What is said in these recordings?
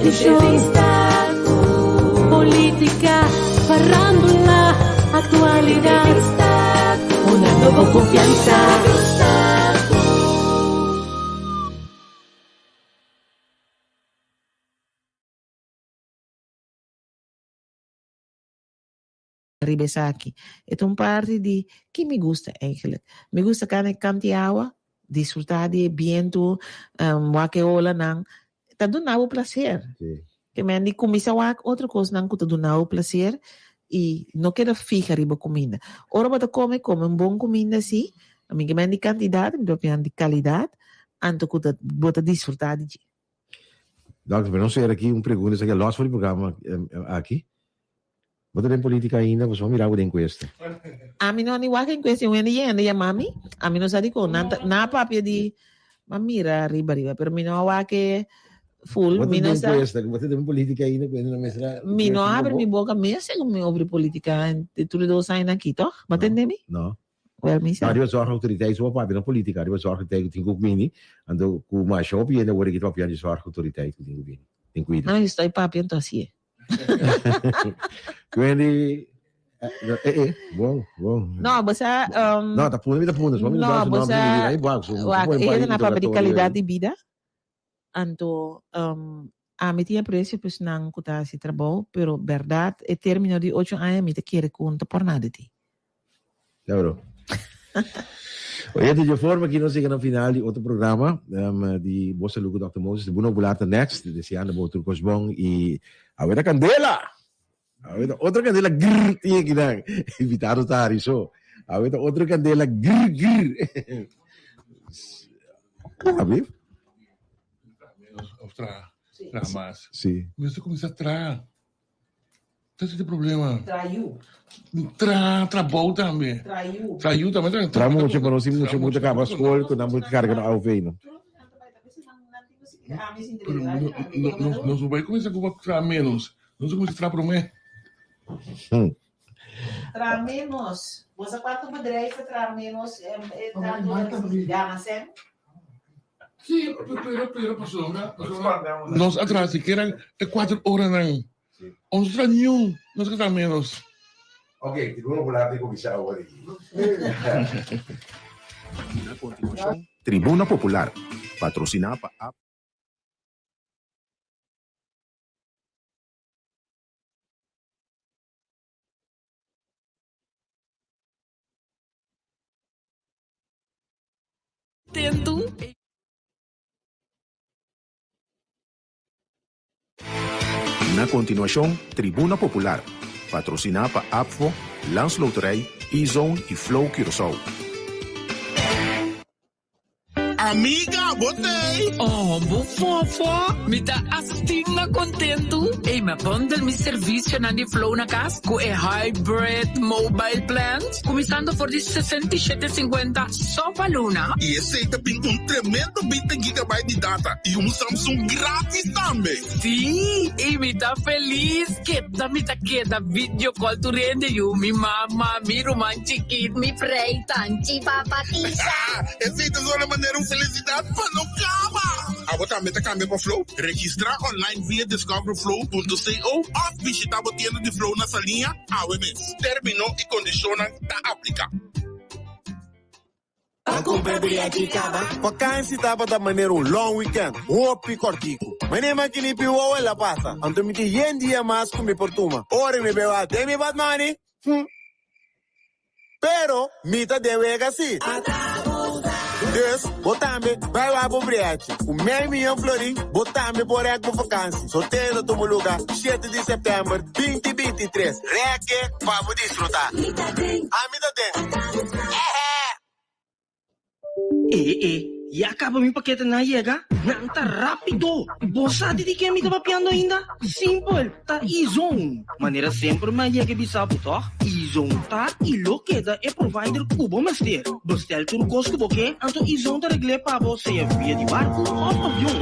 Entrevista, politica, farandula, actualidad. Una nobo confianza. Riba esaki. E ta un parti di ki mi gusta eigenlijk. Mi gusta kana e kanti awa, disfruta di e bientu, wak e olanan. Ta duna bo placer. Ke men di kuminsa wak otro kosnan ku ta duna bo placer i no keda fiha riba kuminda. Ora bo ta kome, kome un bon kuminda si. Mi ke men di kantidat, mi ta papia di kalidat, anto ku ta bo ta disfruta di dje. Dòkter, pero nos ser aki un pregunta, esaki a los for di programa aki. Bo ta den politica ainda? Pasobra mi mira bo den encuesta. Ami no ni wak encuesta, un hende yende yama mi, ami no sa dikon. Nan ta, nan a papia di, m'a mira riba riba, pero mi no a wak e full, Bo ta mi no den sa. encuesta, bo ta den politica ainda ku hende no mester a Mi no encuesta a habri bo? mi boka mes segun mi over politica den tur e dos añanan aki, toch? Bo a No, tende mi? no. Wel mi sa. No, riba zorgautoriteit so papia, no politica, riba zorgautoriteit ku tin ku bini, anto ku masha hopi hende awor aki ta papia di zorgautoriteit ku tin ku bini, tin kuido. No, estoy papia anto asi e. Wendy, eh, eh, bon, bon. No, bo sa, No, ta punda, mi ta punda, so mi no, ta bo no, sa, mi ta so, wak, e hende na papia di calidad di bida, anto, ami tin aprecio pa esnan ku ta hasi trabou, pero berdad e termino di ocho aña mi ta kere ku no ta por nada di. Ya bro. Oye, di forma aki nos yega na final di otro programa di Bo Salud ku Dòkter Moses. Tribuna Popular ta next. Deseando bo tur kos bon i awe ta kandela! Awe ta otro kandela grrr tin akinan. Invitado ta hari so. Awe ta otro kandela grrr grrr. Abi? Of traha, traha mas. Si. Mester kuminsá traha. Ta esei problema. Tra yu. Tra trabou tambe. Tra yu. Tra yu tambe. Tra, tra mucha, pero si mucha mucha kaba skol ku nan por karga na AOV no. Pero nos no bai kuminsá ku tra menos. Nos a kuminsá tra promé. Tra menos. Bo sa kuantu bedrijf ta tra menos tantu gana sèn? Sí, pero, pero, pasobra, pasobra, nos a traha sikiera e kuater oranan. O nos a traha niun, nos a traha menos. Ok, Tribuna Popular tin kuminsá awor aki. Na kontinuashon, Tribuna Popular, patrosiná pa. Na kontinuashon, Tribuna Popular, patrosiná pa APFO, Landsloterij, E-Zone i Flow Curaçao. Amiga, bo t'ey? Oh, bo fofo! Mi ta asina kontentu! Ey, mi a bundle mi servisionan di Flow na kas ku e Hybrid Mobile Plan, kuminsando for di 67 sinkuenta so pa luna. I esey ta bin ku un tremendo 20 gigabyte di data i un Samsung gratis tambe! Sí, i mi ta felis! Keda mi ta keda video call tur hende yu, mi mama, mi ruman chikit, mi frei, tanchi, papa, tisa. Esei ta zona manera un felisidat pa no kaba! Abo tambe ta kambia pa Flow? Registrá online via discoverflow.co òf bishitá bo tienda di Flow na Saliña awe mes. Término i kondishonnan ta apliká. Pa kumpra briachi kaba. Vakansi tabata manera un long weekend, hopi kortiku. Mane makini pi wowo el a pasa, anto mi tin yen dia mas ku mi por tuma. Ora mi bai wak den mi batmani, hm. Pero mi ta den wega si. Dus, bo tambe bai wak bo briachi. Ku mei miyon florin, bo tambe por rek bo vakansi. Sorteo ta tuma luga shete di sèptèmber binti 23. Reke pa bo disfrutá. Ami ta den. E e, ya kaba mi paketenan a yega? Nan ta rápido! Bo sa di di ken mi ta papiando ainda? Simpel, ta E-Zone! Manera semper mi a yega e bisa bo tòg? E-Zone ta i lo keda e provider ku bo mester. Bestel tur kos ku bo ke, anto E-Zone ta regl'é pa bo sea via di barku òf avion.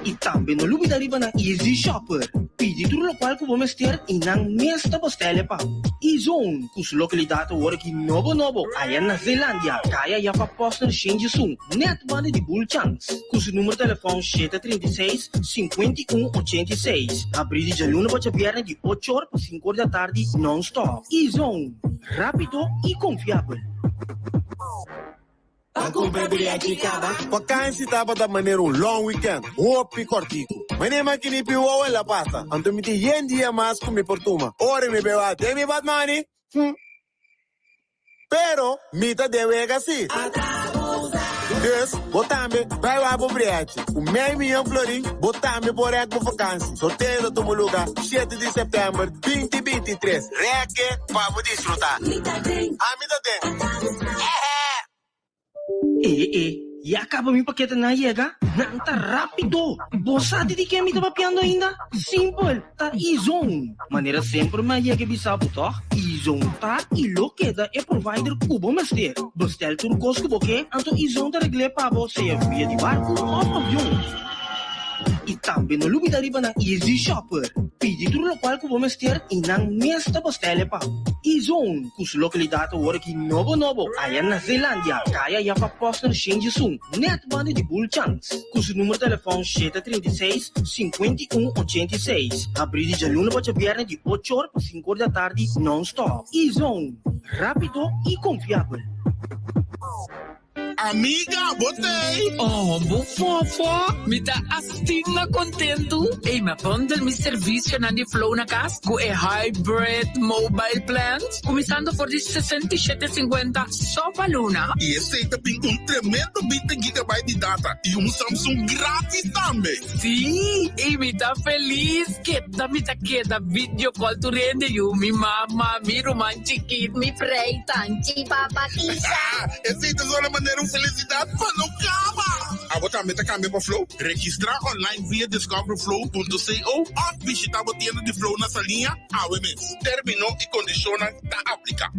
I tambe no lubida riba nan Easy Shopper. Pidi tur lokual ku bo mester i nan mes ta bostèl'e pa bo. E-Zone, ku su lokalidat awor aki nobo nobo aya na Zeelandia, kaya Jaffa Posner Shenjisun, nèt banda di Bulchans. Ku su numero telefòn 736, 51 86. Habrí di djaluna pa djabièrnè di ocho or pa sinku or di atardi nòn-stòp. E-Zone, rápido i konfiabel. Pa kumpra bilèt kaba. Vakansi tabata manera un long weekend, hopi kòrtiku. Manera mi a kinipi wowo el a pasa, anto mi tin yen dia mas ku mi por tuma. Ora mi bai wak den mi batmani, hm. Pero mi ta den wega si. Dus, bo tambe bai wak bo bilètje. Ku mei miyon florin bo tambe por rèk bo vakansi. Sorteo ta tuma luga shete di sèptèmber binti 23. Rèk e pa bo disfrutá. Ami ta den. E e, ya kaba mi paketenan a yega? Nan ta rápido! Bo sa di di ken mi ta papiando ainda? Simpel, ta E-Zone! Manera semper mi a yega e bisa bo tòg? E-Zone ta i lo keda e provider ku bo mester. Bestel tur kos ku bo ke, anto E-Zone ta regl'é pa bo sea via di barku òf avion. I tambe no lubida riba nan Easy Shopper. Pidi tur lokual ku bo mester i nan mes ta bostèl'e pa bo. E-Zone, ku su lokalidat awor aki nobo nobo aya na Zeelandia, kaya Jaffa Posner Shenjisun, nèt banda di Bulchans. Ku su numero telefòn 736, 51 86. Habrí di djaluna pa djabièrnè di ocho or pa sinku or di atardi nòn-stòp. E-Zone, rápido i konfiabel. Amiga, bo t'ey? Oh, bo fofo, mi ta asina kontentu. Ey, mi a bundle mi servisionan di Flow na kas ku e Hybrid Mobile Plan, kuminsando for di 67,50 so pa luna. I esey ta bin ku un tremendo 20 gigabyte di data i un Samsung gratis tambe. Sí, ey mi ta felis. Keda mi ta keda video call tur hende yu, mi mama, mi ruman chikit, mi freitan, chi papa tisa. Esei ta sona manera un felisidat pa no kaba! Abo tambe ta kambia pa Flow? Registrá online via discoverflow.co òf bishitá bo tienda di Flow na Saliña awe mes. Término i kondishonnan ta apliká.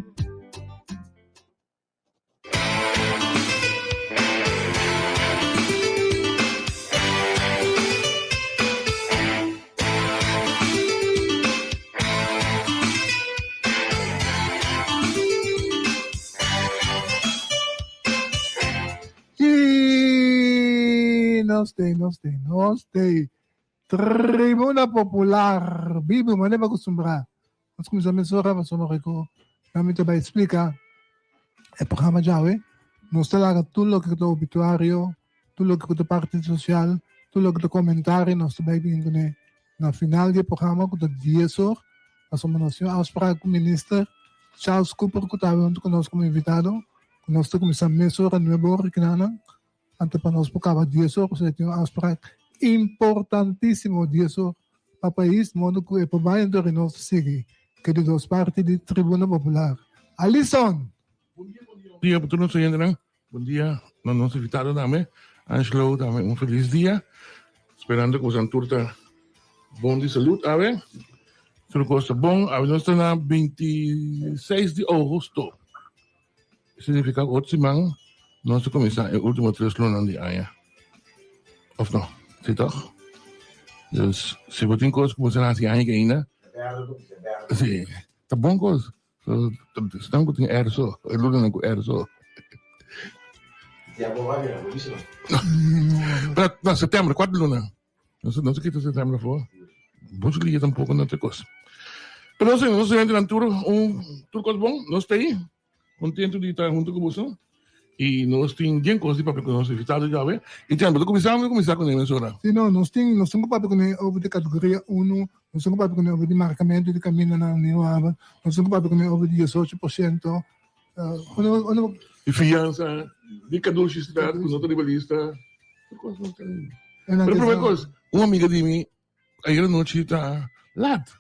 Y nos te, nos te, nos te. Tribuna Popular, bibu, manera pa acostumbrá. Nos kuminsá mesora pasobra rico nan mi ta bai splika e programa djawe. Nos ta laga tur loke ta obituario, tur loke ta parti sosial, tur loke ta komentario nos ta bai bin kuné na final di e programa ku ta dies or pasobra nos tin un afsprak ku minister Charles Cooper ku ta huntu ku nos komo invitado ku nos ta kuminsá mesora nuebe or kinanan Anto pa nos por kaba dies or, pasobra tin un afsprak importantísimo dies or pa pais, modo ku e por bai anto nos ta sigui ku e di dos parti di Tribuna Popular. Alison! Bon dia pa tur nos oyentenan. Bon dia na nos invitado tambe, Angelo tambe un felis dia. Sperando ku boso tur ta bon di salud awe. Tur kos ta bon. Awe nos ta na 26 di ougusto. Significa cu otro siman nos ta cuminsa e ultimo tres lunanan di aña. Of no? Si toch? Dus si bo tin cos cu bo sa haci aña ainda, si, ta bon cos. Esnan cu tin R so, e lunanan cu R so. Pero na september, cuatro luna. Nos no ta kita september afó. Mucho liga tampoco no ta cos. Pero nos nos gente nan tur un tur cos bon. Nos ta ahí. Contento di ta junto cu boso. Y nos tin bien cos di papia cu nos invitado djawe. Y Jan, bo ta cuminsa o cuminsa cu ne mesora? Si no, nos tin nos tin cu papia cu ne over di categoria uno, nos tin cu papia cu ne over di marcamento di camindanan Nieuwe Haven, nos tin cu papia cu ne over di 18%. Uh, uno, Di fiansa, di Cadushi Straat, cu no ta riba lista. Tur cos no ta. Pero prome cos, un amiga di mi, ayer anochi ta laat.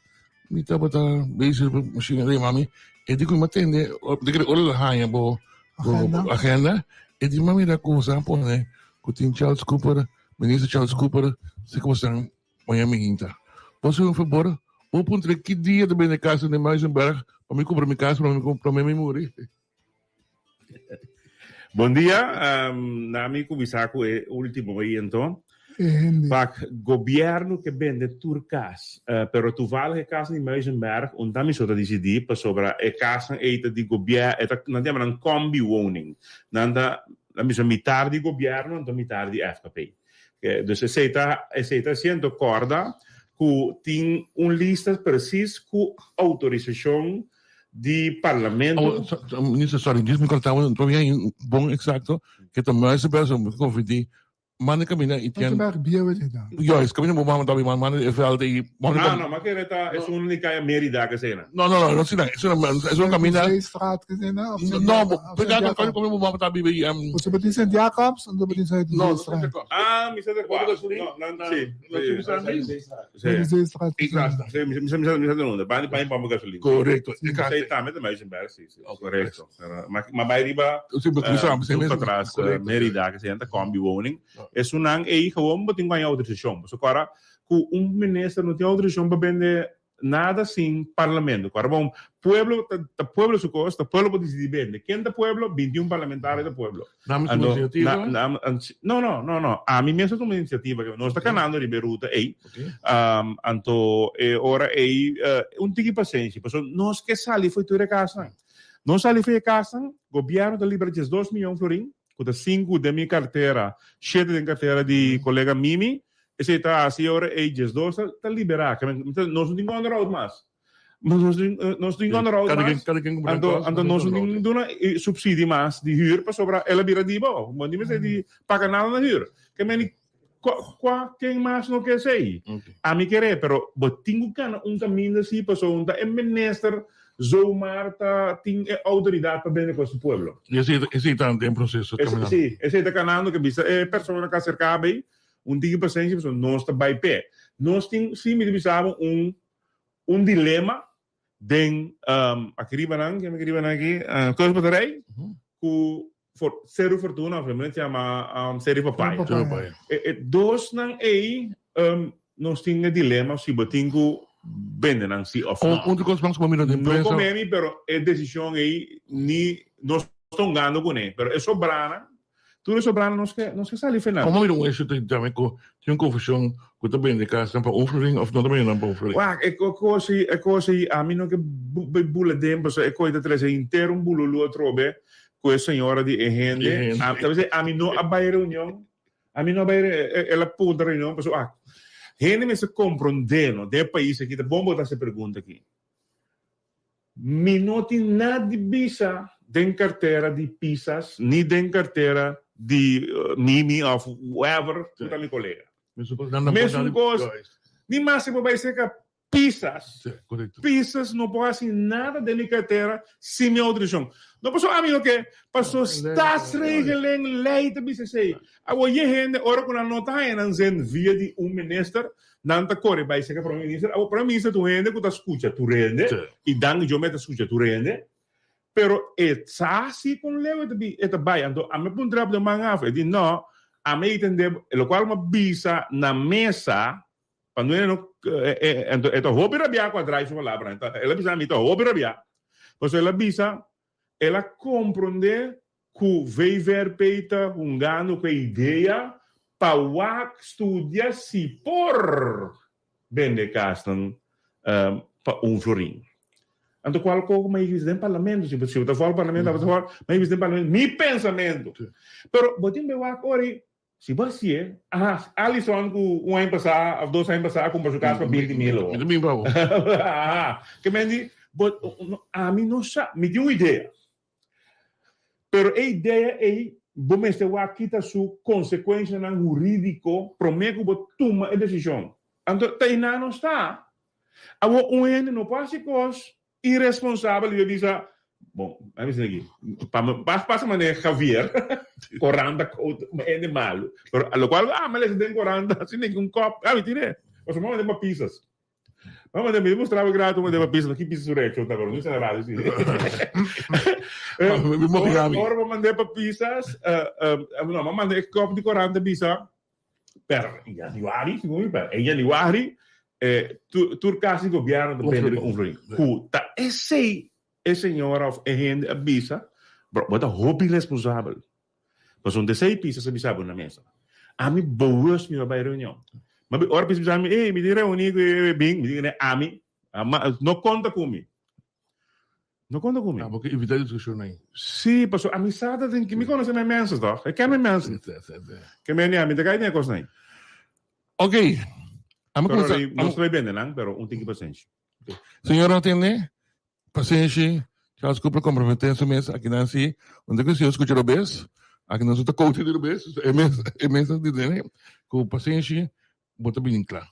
Mi tabata bezig cu machine de mami. E di cu mi atende, di cu ora la haña bo, bo agenda. E di mami da cosa pone cu tin Charles Cooper, minister Charles Cooper, si como stan mañana mi hinta. Bo haci un favor, bo puntra ki dia ta bende casa den Muizenberg pa mi cumpra mi casa, pa mi prome mi muri. Bon dia, na mi kuminsá ku e último ei anto. Pak gobièrnu ke bende tur kas, pero toevallig e kas di Muizenberg un ta mi so ta disidí pasobra e kasnan ei ta di gobièrnu, e ta nan ta yama nan combi-woning. Nan ta nan bisa mitar di gobièrnu anto mitar di FKP. Dus esei ta esei ta hasiendo kòrda ku tin un lista presis ku outorisashon di parlamento. Minister sorry, djis mi kòrta bo, tobia bon eksakto ke ta Muizenberg, so mi konfundí. Manda camina y tien. Muizenberg bieu e ta. Juist, camina bo mama tabi man manda e veld y. Ah no, ma kere ta esun di kaya Merida ke sena. No no no, no sina, esun camina. Zeestraat ke sena of No, pega camina bo mama tabi bi. Bo tin Sint Jacobs of bo tin Zeestraat? Ah, mi sa de kua. No, nan si. Si. Zeestraat. Si, mi sa mi sa de unda. Bani bani pompa gasolina. Correcto. Esei tambe ta Muizenberg, si. Correcto. Ma bai riba patras Merida ke se ta combi woning. Esunnan ei gewoon bo tin ku haña outorisashon. Pasobra ku ora ku un minister no tin outorisashon pa bende nada sin parlamento. Ku ora bon pueblo ta pueblo su kos, ta pueblo por disidí bende. Ken ta pueblo? 21 parlamentario ta pueblo. Namens un inisiativa? No, no, no, no. Ami mes a tuma inisiativa. Nos ta kanando riba e ruta ei. Anto e ora ei un tiki pasenshi. Pasobra nos ke sali for tur e kasnan. Nos sali for e kasnan, gobièrnu ta libra diesdos miyon florin, ku ta sinku den mi kartera, shete den kartera di kolega Mimi. Esei ta hasi e ora ei 12 ta liberá. Nos no tin onderhoud mas. Nos no tin onderhoud mas. Anto anto nos no tin duna subsidie mas di huur pasobra el a bira di bo. Bo no mester di paga nada na huur. Ke meni kua ken mas no ke esei? Ami kere pero bo tin ku kana un kaminda si pasobra un ta e minister zomaar ta tin e outoridat pa bende kos di pueblo. I esei ta den proseso kaminando. Si, esei ta kanando ke bisa e persona ku a aserká bay Un tiki pasenshi pasobra nos ta bai p'e. Nos tin, si mi ta bisa bo, un un dilema den aki riba nan, ken aki riba nan aki, Kous Baterij ku for Seru Fortuna of mi ta yama Seru Papaya. Seru Papaya. E e dosnan ei nos tin e dilema si bo tin ku bende nan si of no. Un kos mas ku bo mira den prensa. No komé mi pero e desishon ei ni nos ta hungando kuné pero e sobranan Tur e sobrano nos ke nos ke sali final. Komo mira un issue ta tambe ku tin un konfushon ku ta bende kasnan pa un florin òf no ta bende nan pa un florin. Wak e kos ei e kos ei ami no ke bai bula den pasobra e kos ei ta trese henter un bululu atrobe ku e señora di e hende. Ta bisa ami no a bai reunion ami no a bai el a puntra reunion pasobra wak hende mester komprondé no den e pais aki ta bon bo ta hasi e pregunta aki. Mi no tin nada di bisa den cartera di Pisas ni den cartera di Mimi of whoever cu ta mi colega. Mesun cos, ni mas si bo bay cerca Pisas, Pisas no por haci nada den mi cartera sin mi autorisacion. No pasobra ami no ke, pasobra staatsregeling, ley ta bisa esey. Awor ye hende ora cu nan no ta haya nan zin via di un minister, Nan ta kore bai serka prome minister. Awor prome minister ta un hende ku ta skucha tur hende i danki Dios mi e ta skucha tur hende. Pero e sa si kon leu e ta bi e ta bai. Anto ami a puntra bo den man af. E di no, ami a itende lokual mi a bisa na mesa pa no e no anto e ta hopi rabiá ku a drai su palabranan. El a bisa mi ta hopi rabiá. Pasobra el a bisa el a komprondé Ku VVRP ta hungando ku e idea pa wak studia si por bende kasnan pa un florin. Anto kual koko mi a bisa den parlamento, si bo ta for parlamento abo ta for, mi a bisa den parlamento mi pensamentu. Pero bo tin be wak ora ei, si bo hasié, aha, Alison ku un aña pasá òf dos aña pasá a kumpra su kas pa 20 mil awor. Mi ta bin pa bo. Aha, ke men di, bo, ami no sa, mi tin un idea. Pero e idea ei bo mester wak kita su konsekuenshanan hurídiko promé ku bo tuma e desishon. Anto ta einan nos ta. Awor un hende no por hasi kos iresponsabel i bisa, bon, a bisa aki, pa mi pasa manera Javier, koranta koud hende malu, pero lokual ami a lesa den koranta asina ki un kòp, ami tine, pasobra mi a manda pa pisas. Mama de mi mostraba grato ma deba pisa ki pisa su reaccion ta pero no sa radio si. Ora ma mandé pa pisas, no, ma mandé e kop di korant bisa per januari, segun mi, per en januari eh, tur kas di gobierno ta bende pa un florin. Ku ta esei e señora of e hende a bisa, bro, bo ta hopi responsabel. Pasobra un desei pisas a bisa bo na mesa. Ami bewust mi no bai reunion. Ma bi ora bisa mi, ey, mi tin reuni ku e bin, mi di ami, ama, no konta ku mi. No konta ku mi. Ah, bo ke evita diskushon ei. Sí, paso ami sa ta den, mi konosé mi mensen toch? Ik ken mi mensen. Ke meni ami ta kai den e kosnan ei. Ok. Ami Pero kumsa, nos ta bai bende nan, pero un tiki pasenshi. Señor no tende? Pasenshi, Charles Cooper komprometé su mes akinan si, unda ku si skucha robes, akinan su ta coach di robes, e mes e mes ta di ku pasenshi bo ta bini kla.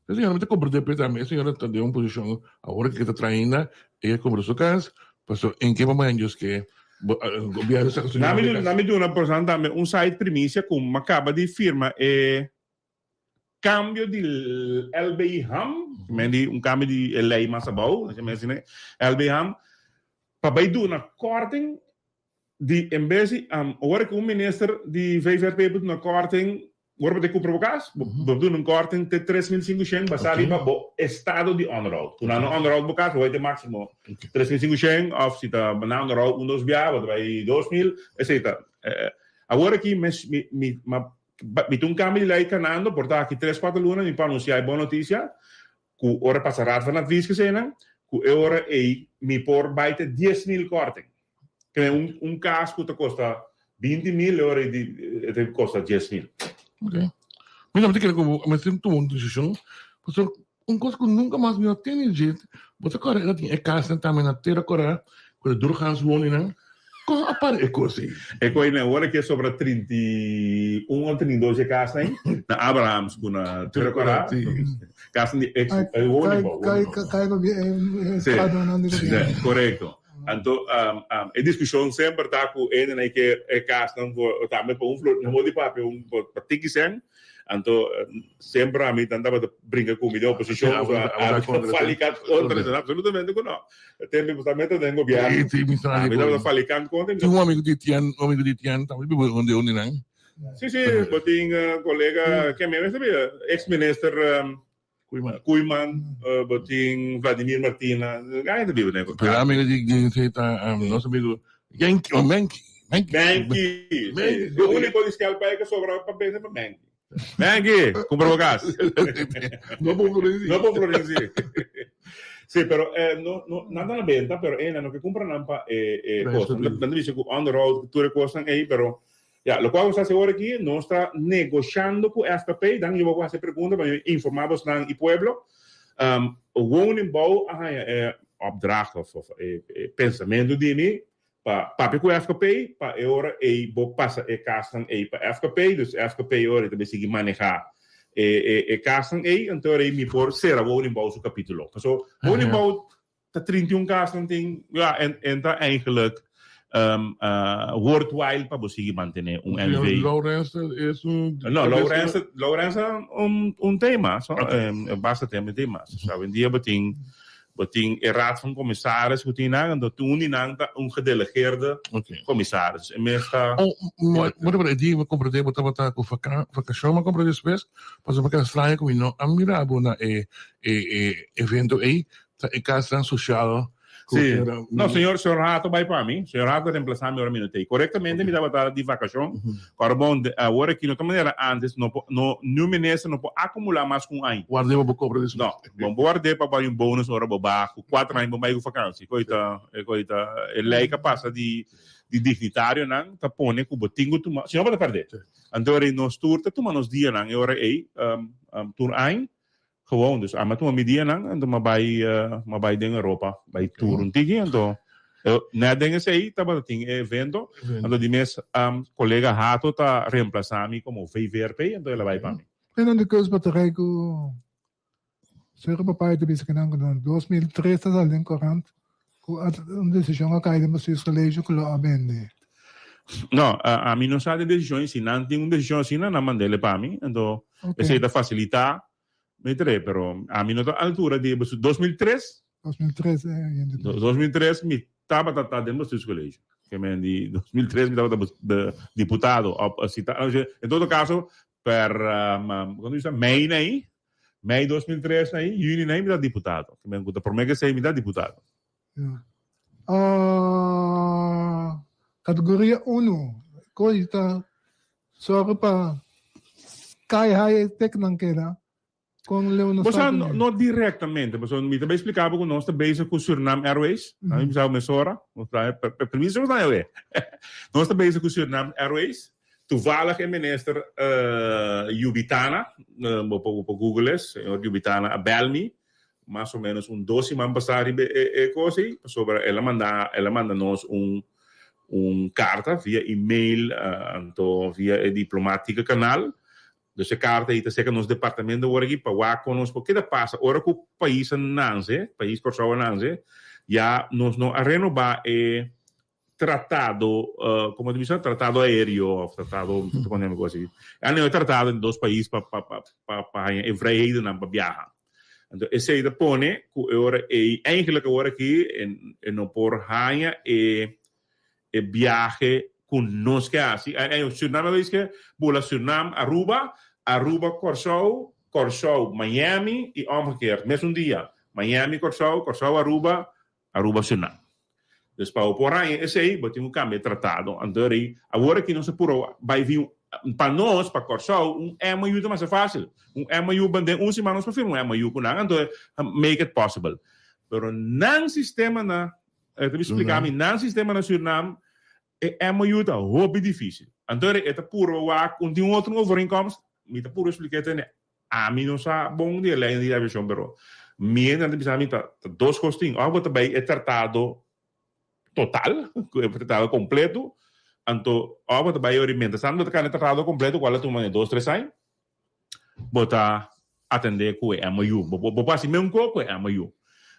E señora mi ta komprendé p'e tambe, e señora ta den un posishon awor ku e ta traha ainda, e a kumpra su kas, pasobra en ke momento Dios ke gobièrnu saka su Nan mi nan mi duna por esnan tambe un site primisia ku mi a kaba di firma e Cambio di LBI Ham, men di un cambio di e ley mas abou, LBI Ham, pa bay duna korting di en bes di, ora cu un minister di VVRP bo duna korting, ora bo ta cumpra bo cas, bo duna un korting te 3500 basa riba bo estado di onderhoud. Cu nan no onderhoud bo cas, bo bay te maximo 3500 of si ta nan onderhoud un dos bia, bo ta bay 2000, esey ta. Awor aki mi, mi, Mi ta un cambio di ley canando, por ta aki tres cuatro luna mi por anuncia e bon noticia cu ora pasa Raad van Advies kesenan cu e ora ey mi por bay te 10.000 korting. Kende un un cas cu ta costa 20.000 e ora ey e ta costa 10.000. Ok. Mi tambe ta kere cu bo mester tuma un decision pasobra un cos cu nunca mas mi no tene dje, bo ta corda e ta tin e casnan tambe na Tera Cora cu e doorgaanswoningen, con a para e cos ey? E cu ayina ora ke sobra 31 of 32 e casnan ey na Abrahams cu na Tera Cora, casnan di ex woningbouw. Si, corecto. Anto e discusion semper ta cu hendenan ke e casnan tambe pa un flor, no di papia un pa tiki cen. Anto semper ami nan tabata brinca cu mi den oposicion, pasobra ami ta falica contra esei. Absolutamente cu no. E tempo mi ta mete den gobierno, ami tabata falican contra. Tin un amigo di Tien, un amigo di Tien tambe biba un di nan. Si, si, bo tin colega, ken mi a sabia, ex minister Koeiman, bo tin Vladimir Martina, gaña ta biba den Pero amigo di di esei ta nos amigo Yankee o Menki. Menki. Menki. E único di Skelpij que sobra pa bende pa Menki. Menki, kumpra bo kas. No por Florenzi. No por Florenzi. Sí, pero eh, no, no, nan ta na benta, pero eh, nan no ke kumpra nan pa eh, eh, kos. Nan ta bisa ku on the road, tur e kosnan ei, pero Ya, lokual nos ta hasi ora aki, nos ta negoshando ku FKP, dan yo bo hasi pregunta pa mi informá bosnan i pueblo. Woningbouw a haña e opdracht of e pensamentu di mi pa papia ku FKP pa e ora ei bo pasa e kasnan ei pa FKP, dus FKP e ora ei ta bay sigui manehá e kasnan ei, anto e ora ei mi por sera woningbouw su kapitulo. Paso woningbouw Ta 31 kasnan tin, ja, en, en ta eigenlijk um, uh, worthwhile pa bo sigui mantené un NV. Lawrence es un... No, Lawrence, Lawrence un, un tema, so, okay. um, basta tema tema. So, hoy en dia bo tin, bo tin e raad van commissaris ku tin nan, en dat un di nan ta un gedelegeerde okay. commissaris. E mes ta... Oh, maar, maar, maar, die me comprende, bo tabata ku vacacion, ma comprende despues, pasobra mi keda straño ku mi no a mira bo na e, e, e evento ei, Ta e kasnan sosial ku Sí. era No, señor, señor Hato bai pa mi. Señor Hato a reemplasa mi ora mi no t'ei. Korektamente mi tabata di vakashon. Kòrda bon, de- awor aki no ta manera antes, no por, no, niun minister no por akumulá mas ku un aña. Ward'é pa bo kobra despues. No, bo bo ward'é pa bo hay un bonus ora bo baha ku kuater aña bo bai ku vakansi. Koi ta, e koi ta, e lei ku a pasa di di dignitarionan ta pone ku bo tin ku tuma, si no bo ta pèrdè. Anto ora ei nos tur ta tuma nos dianan e ora ei, tur aña. Gewoon, dus ami a tuma mi dianan, anto mi a bai, mi a bai den Europa, bai tour un tiki, anto net den esei tabata tin e evento, anto di mes colega Hato ta reemplasa mi como VVRP, anto el a bai pa mi. En dan de keusbatterij ku Suero Papai ta bisa kinan ku na 2003 ta sali den korant ku un desishon a kai den bestuurscollege ku lo a bende. No, ami no sa den desishon si nan tin un desishon asina nan mand'el pa mi, anto esei ta fasilitá mi trei, pero ami no ta altura di e 2003? 2003 e hende ta. 2003 mi tabata ta den bestuurscollege, ke men di 2003 mi tabata diputado, of si ta, en todo caso per, komo ta bisa, mei nei, mei 2003 nei, juni nei mi ta diputado, ke men ku ta prome ke esei mi ta diputado. Ja. Ah, categoria 1, koe ta sòru pa. Sky High e teknan keda, kon leu nos Bo sa, ta no, kuné? no directamente, pasobra mi ta bay explica bo cu nos ta bezig cu Suriname Airways. Mi bisa bo mesora, nos ta, per, per, permiso nos ta awe. Nos ta bezig cu Suriname Airways. Toevallig e minister uh, Jubitana, uh, bo por, bo por google es, señor Jubitana a bel mi, mas o menos un dos siman pasá riba e, e cos ei, pasobra el a manda, el a manda nos un, un carta via email, uh, anto via e diplomática canal. Dus e carta ei ta seca nos departamento awor aki pa wak con nos por keda pasa ora cu pais a nanse, pais Corsou a nanse, ya nos no a renoba e tratado, como ta bisa, tratado aereo of tratado, ta pone algo asi. Anyway, tratado entre dos pais pa pa pa pa pa haña e vrijhedennan pa biaha. Anto esei ta pone cu e ora ei, eigenlijk awor aki e no por haña e e biahe cu nos ke haci. Surinam a wees ke bula Surinam, Aruba, Aruba, Corsou, Corsou, Miami y omgekeerd, mesun dia. Miami, Corsou, Corsou, Aruba, Aruba, Surinam. Dus pa bo por haña esey, bo tin cu cambia e tratado. Anto rei, awor aki nos a puro bay bin, pa nos, pa Corsou, un MOU ta masa facil. Un MOU, den un siman nos por firma un MOU cu nan, anto make it possible. Pero nan sistema na E ta splika mi, nan sistema na Surinam, e MOU ta hopi dificil. Anto e ta purba wak un tin otro overeenkomst, mi ta purba splika e tene, ami no sa bon di e ley di aviacion, pero mi hende ta bisa mi ta dos cos tin, of bo ta bay e tratado total, e tratado completo, anto of bo ta bay ori mientras tanto bo ta cana e tratado completo cual a tuma dos tres aña, bo ta atendé ku e MOU. Bo bo por hasi meun ko ku e MOU.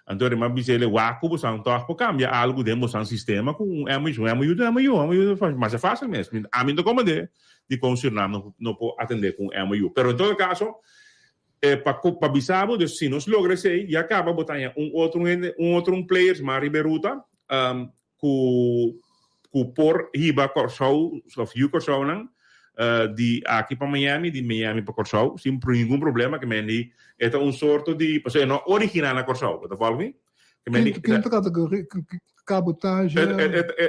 Anto e a bisa el wak ku bosan tòg por kambia algu den bosan sistema ku un MOU. Un MOU ta un MOU, un MOU ta masha fásil mes. Ami no ta komprendé dikon Surinam no no por atendé ku un MOU. Pero en todo kaso, e pa pa bisa bo, dus si nos logra esei, ya kaba bo ta haña un otro hende, un otro un players mas riba e ruta ku ku por hiba Kòrsou òf yu Kòrsounan di aki pa Miami, di Miami pa Kòrsou sin ningun problema ke men di e ta un sorto di pasobra e no originá na Kòrsou, bo ta vòlg mi? Ke men di Kinta kategoria kabotahe?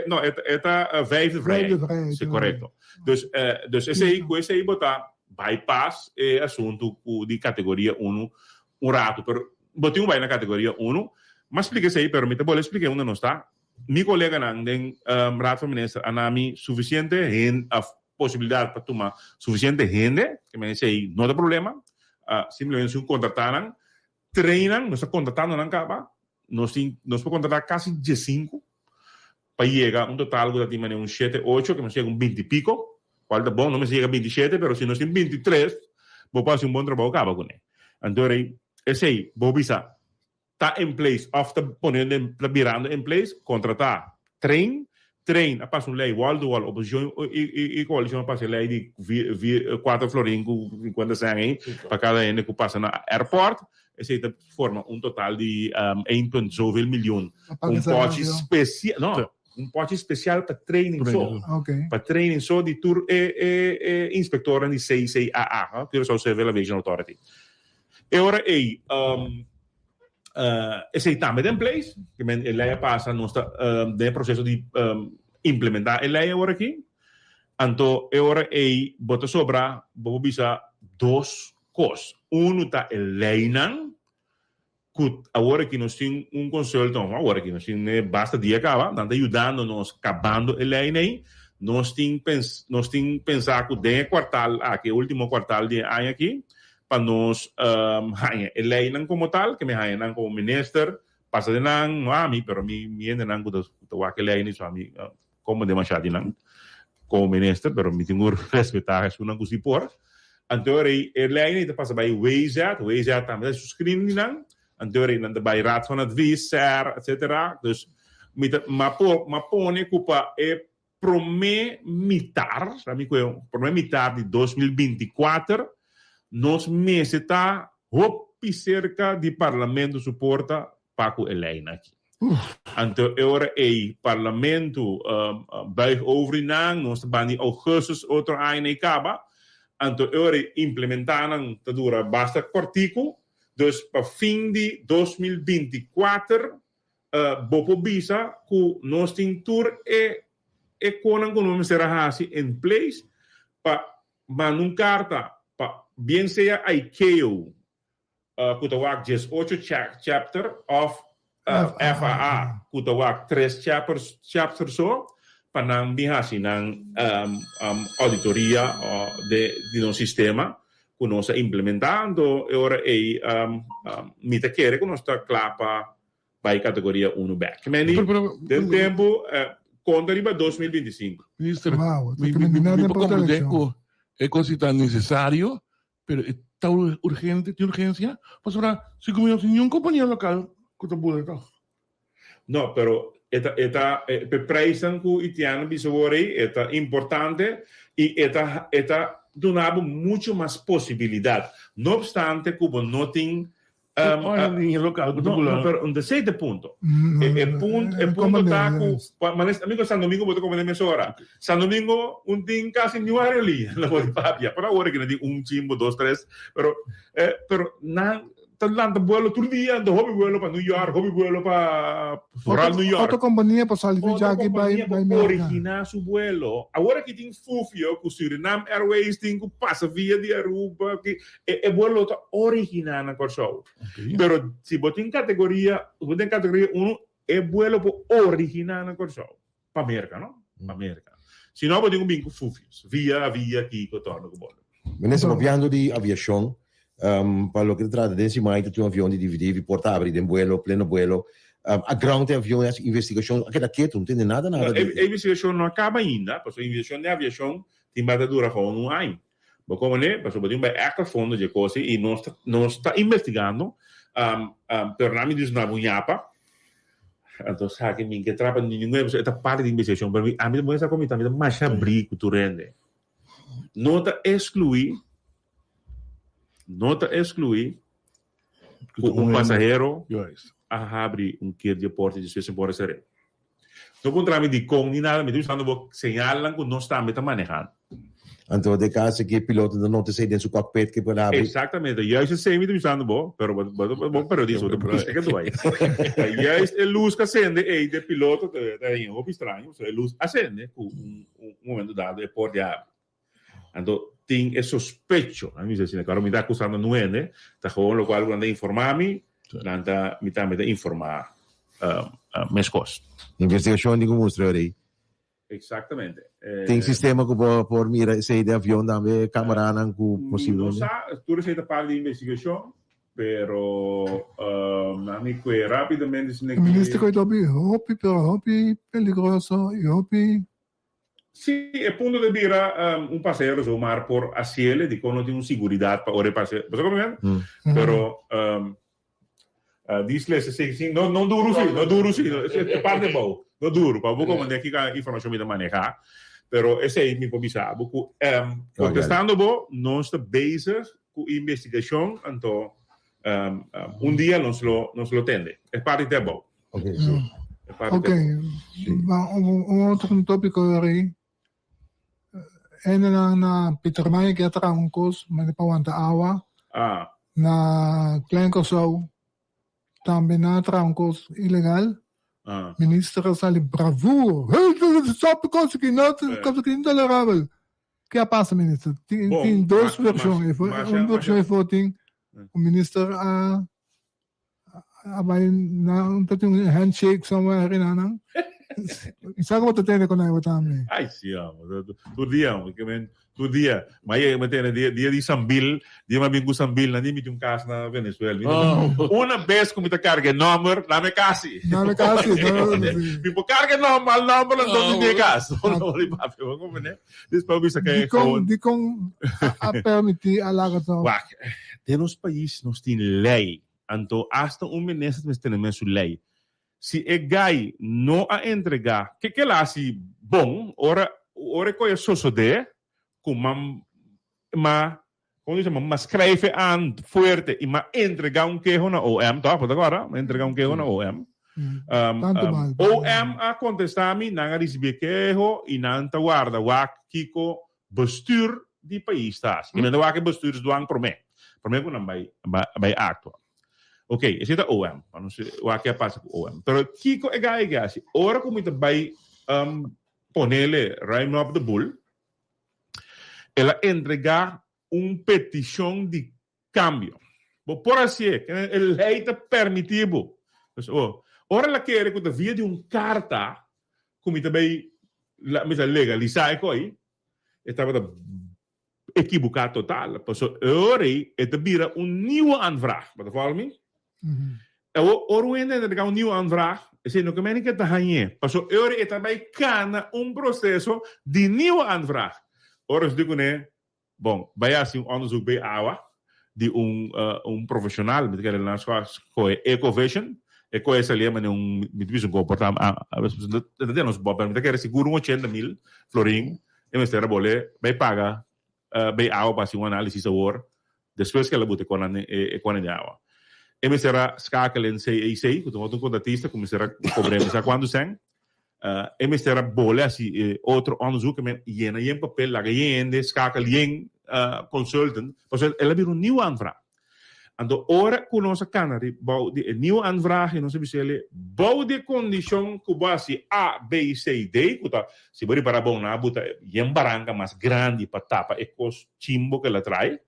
No, e ta vijfde vrijheid. Si, korekto. Dus dus esei ku esei bo ta bypass e asuntu ku di kategoria unu un ratu pero Bo tin un bai na categoria uno. M'a splica esey, pero mi ta bolbe splica unda nos ta. Mi coleganan den Raad van Minister a na mi suficiente hende, of posibilidad pa tuma suficiente hende, ke men esey no ta problema. Simplemente si un contrata nan, train nan, nos ta contratando nan caba, nos tin, nos por contrata casi diescinco pa yega un total cu ta tin manera un shete, ocho, ke nos yega un binti pico, cual ta bon, no mester yega binti shete, pero si nos tin 23, bo por haci un bon trabou caba cune. Anto rei, esey, bo bisa, ta in place of ta poniendo en, ta birando in place, contrata, train, train, a pasa un ley wall to wall, oposicion y, y, y coalicion a pasa e ley di vi, vi, cuatro florin cu 50 cent ey, pa cada hende cu pasa na airport, esey ta forma un total di um, een punt zoveel miljoen. Un pochi special, no, un pochi special pa training so. Pa training so di tur e, e, e inspectornan di CCAA, huh? Curaçao Civil Aviation Authority. E ora ei, um, uh, esei tambe ta in place, ke men e lei a pasa, nos ta um, den e proceso di um, implementa e lei awor aki. Anto e ora ei bo ta sobra, bo por bisa dos kos. Unu ta e leinan, ku awor aki nos tin un consultant, of awor aki nos tin e basta dia kaba, nan ta yudando nos kabando e leinan ei. Nos tin pens, nos tin pensa ku den e kuartal aki, e ultimo kuartal di e aña aki, pa nos haña e leinan komo tal, ke mi haña nan komo minister, pasa den nan, no ami, pero mi mi hendenan ku ta ku ta wak e leinan, so ami komo demasiado di nan komo minister, pero mi tin ku respetá esunnan ku si por. Anto rei e leinan ta pasa bai WZ, WZ tambe ta su screening di nan, anto rei nan ta bai Raad van Advies, SER, etcetera. Dus mi ta m'a por m'a pone ku pa e promé mitar, sa mi ku e promé mitar di 2024 nos mester ta hopi serka di Parlamento su porta pa ku e leinan aki. Anto e ora ei Parlamento buig over di nan, nos ta bani augustus otro aña na e kaba, anto e ora ei implementá nan ta dura basta kòrtiku, dus pa fin di 2024 bo por bisa ku nos tin tur e e konan ku nos mester a hasi in place pa manda un karta pa. bien sea ICAO ku ta wak 18 chapter òf FAA ku ta wak tres chapter so pa nan bin hasi nan auditoria di nos sistema ku nos a implementá. Anto e ora ei mi ta kere ku nos ta kla pa bai kategoria unu bèk. Meni den tempu konta riba 2025. Minister, mi por komprendé ku e kos ta nesesario, Pero e ta urgente, tin urgencia, pasobra si como no tin niun compania local cu ta bula toch. No, pero e ta, e ta, e prijsnan cu Itiana bisa awor ey, e ta importante y e ta, e ta duna bo mucho mas posibilidad. No obstante cu bo no tin No, no, pero un esei ta e punto. E, e punto, e punto ta ku, manes, amigo San Domingo bo ta komende mesora. San Domingo un tin kasi niun aerolínea na por papia. Por awor ki na tin un chimbo, dos, tres, pero eh, pero nan ta lanta vuelo tur dia, anto hopi vuelo pa New York, hopi vuelo pa vooral New York. Otro kompania por sali di djaki bai bai Merka. Originá su vuelo. Awor aki tin fufio ku Surinam Airways tin ku pasa via di Aruba, ki E e vuelo ta originá na Kòrsou. Pero si bo tin kategoria, bo tin kategoria unu, e vuelo por originá na Kòrsou. Pa Merka, no? Pa Merka. Si no, bo tin ku bin ku fufios. Via, via, kiko, torno ku bolo. Minister, papiando di aviashon, pa loke ta trata den siman ta tin un avion di DVD por ta abri den buelo, pleno buelo. A ground e avion, e hasi investigashon, a keda ketu, no tende nada nada di. E investigashon no a kaba ainda, pasobra e investigashon den aviashon tin bata dura gewoon un aña. Bo komprende? Pasobra bo tin bai ègt a fondo dje kos ei i nos ta nos ta investigando, pero nan mi dios na bo ñapa. Anto sa ke mi ke trapa ningun pasobra e ta parti di investigashon, pero mi ami ta muestra ku mi ta mi ta masha abrí ku tur hende. No ta eskluí, no ta eskluí ku un pasahero a habri un kier di e porta i despues e por a ser'é. No puntra mi dikon ni nada, mi ta usando bo señalnan ku nos tambe ta manehando. Anto de caso ki e piloto ta nota esei den su cockpit ki por habri. Exactamente, juist esei mi ta usando bo, pero bo bo bo periodista, bo ta buska ke duai. Juist e luz ka sende ei de piloto ta ta hopi straño, so e luz a sende ku un un momento dado e por di habri. Anto tin e sospecho, a mi bisa asina, claro mi ta acusando nu hende, ta gewoon locual cu nan ta informa mi, nan ta, mi tambe ta informa mescos. Investigacion tin cu mustra ora ei. Exactamente. Tin sistema cu bo por mira esey den avion tambe, camaranan cu posiblemente. Mi no sa, tur esey ta parti di investigacion, pero nan mi cue rapidamente esaki. Minister cu e ta hopi, hopi, pero hopi peligroso y hopi. Sí, e punto ta bira un pasahero zomaar por haciele, dikon no tin un siguridat pa ora e pase, bo sa como mi Pero dis lese si, si, no, no duru si, no duru si, e parte abou, no duru, pa bo comprende kiko informacion mi ta maneha, pero esey mi por bisa bo cu contestando bo, nos ta bezig cu investigacion, anto un dia nos lo, nos lo tende, e parti ta abou. Ok, sí. Ok, un otro tópiko ari. Hendenan na Pietermaai ke a traha un kos manera pa wanta awa. Ah. Na Klein Kòrsou tambe nan a traha un kos ilegal. Ah. Minister a sali bravoer. Hey, stop kos aki, no, kos aki intolerabel. Ke a pasa minister? Tin, tin dos vershon. Un vershon efo tin, un minister a A bai na ta tin un handshake somewhere ri nan. Sa ku bo ta tende ku nan bo tambe. Ai si amo. Tur dia amo. Ke men tur dia. Ma yega mi tende dia dia di Sambil, dia mi a bin ku Sambil nan di mi tin un kas na Venezuela. Mi ta una bes ku mi ta karga e nomber, na mi kasi. Na mi kasi. Mi por karga e nomber, mal nomber anto mi tin e kas. No di papia, bo komprende? Dis pa bisa ke Dikon dikon a permiti a laga to? Wak, den nos pais nos tin lei. Anto hasta un minister mester tene mes su ley. Si e guy no a entrega, ke ke el a haci bon ora ora e koe a sosode cu ma ma como dice ma schrijf e aan fuerte y ma entrega un keho na OM toch bo ta acorda? Ma entrega un keho na OM. OM a contesta mi nan a ricibi e keho y nan ta warda wak kico Bestuur di pais ta hasi. Kimente wak e bestuursdwang prome. Prome ku nan bai bai aktua. Ok, esei ta OM. Pa nos wak ke a pasa ku OM. Pero kiko e gai ke hasi? Ora ku mi ta bai ponele ruim op de boel, el a entrega. Un petishon di kambio. Bo por hasié, e lei ta permití bo. Dus oh, ora el a kere ku ta via di un karta ku mi ta bai mi ta legalisá e koi, e tabata ekibuká total. Pasobra e ora ei e ta bira un nieuwe aanvraag. Bo ta follow mi? Awor, ora un hende entrega un nieuwe aanvraag, esei no ke meni ke ta hañ'é. Pasobra e ora ei e ta bai kana un proseso di nieuwe aanvraag. Ora nos di kuné, Bon, bai hasi un onderzoek bij awa di un un profesional, mi ta kere nan skohe Ecovision, e kohe sali mane un, mi ta bisa un kohe por ta ta den nos bòt, pero mi ta kere sigur un ochenta mil florin e mester a bole bai paga bij awa pa hasi un analisis awor despues ke el a buta e konan e konan di awa. E mester a skakel en CEC, ku ta un otro kontratista ku mester a kobr'é mi sa kuantu sèn. E mester a bole hasi e otro onderzoek, men yena yen papel, laga yen hende, skakel yen consultant, pasobra el a bira un nieuwe aanvraag. Anto ora ku nos a kana riba bou di e nieuwe aanvraag i nos a bisa el'e bou di e kondishon ku bo hasi A, B, C, D, ku ta si bo ripara bon nan a buta yen baranka mas grandi pa tapa e kos chimbo ku el a trae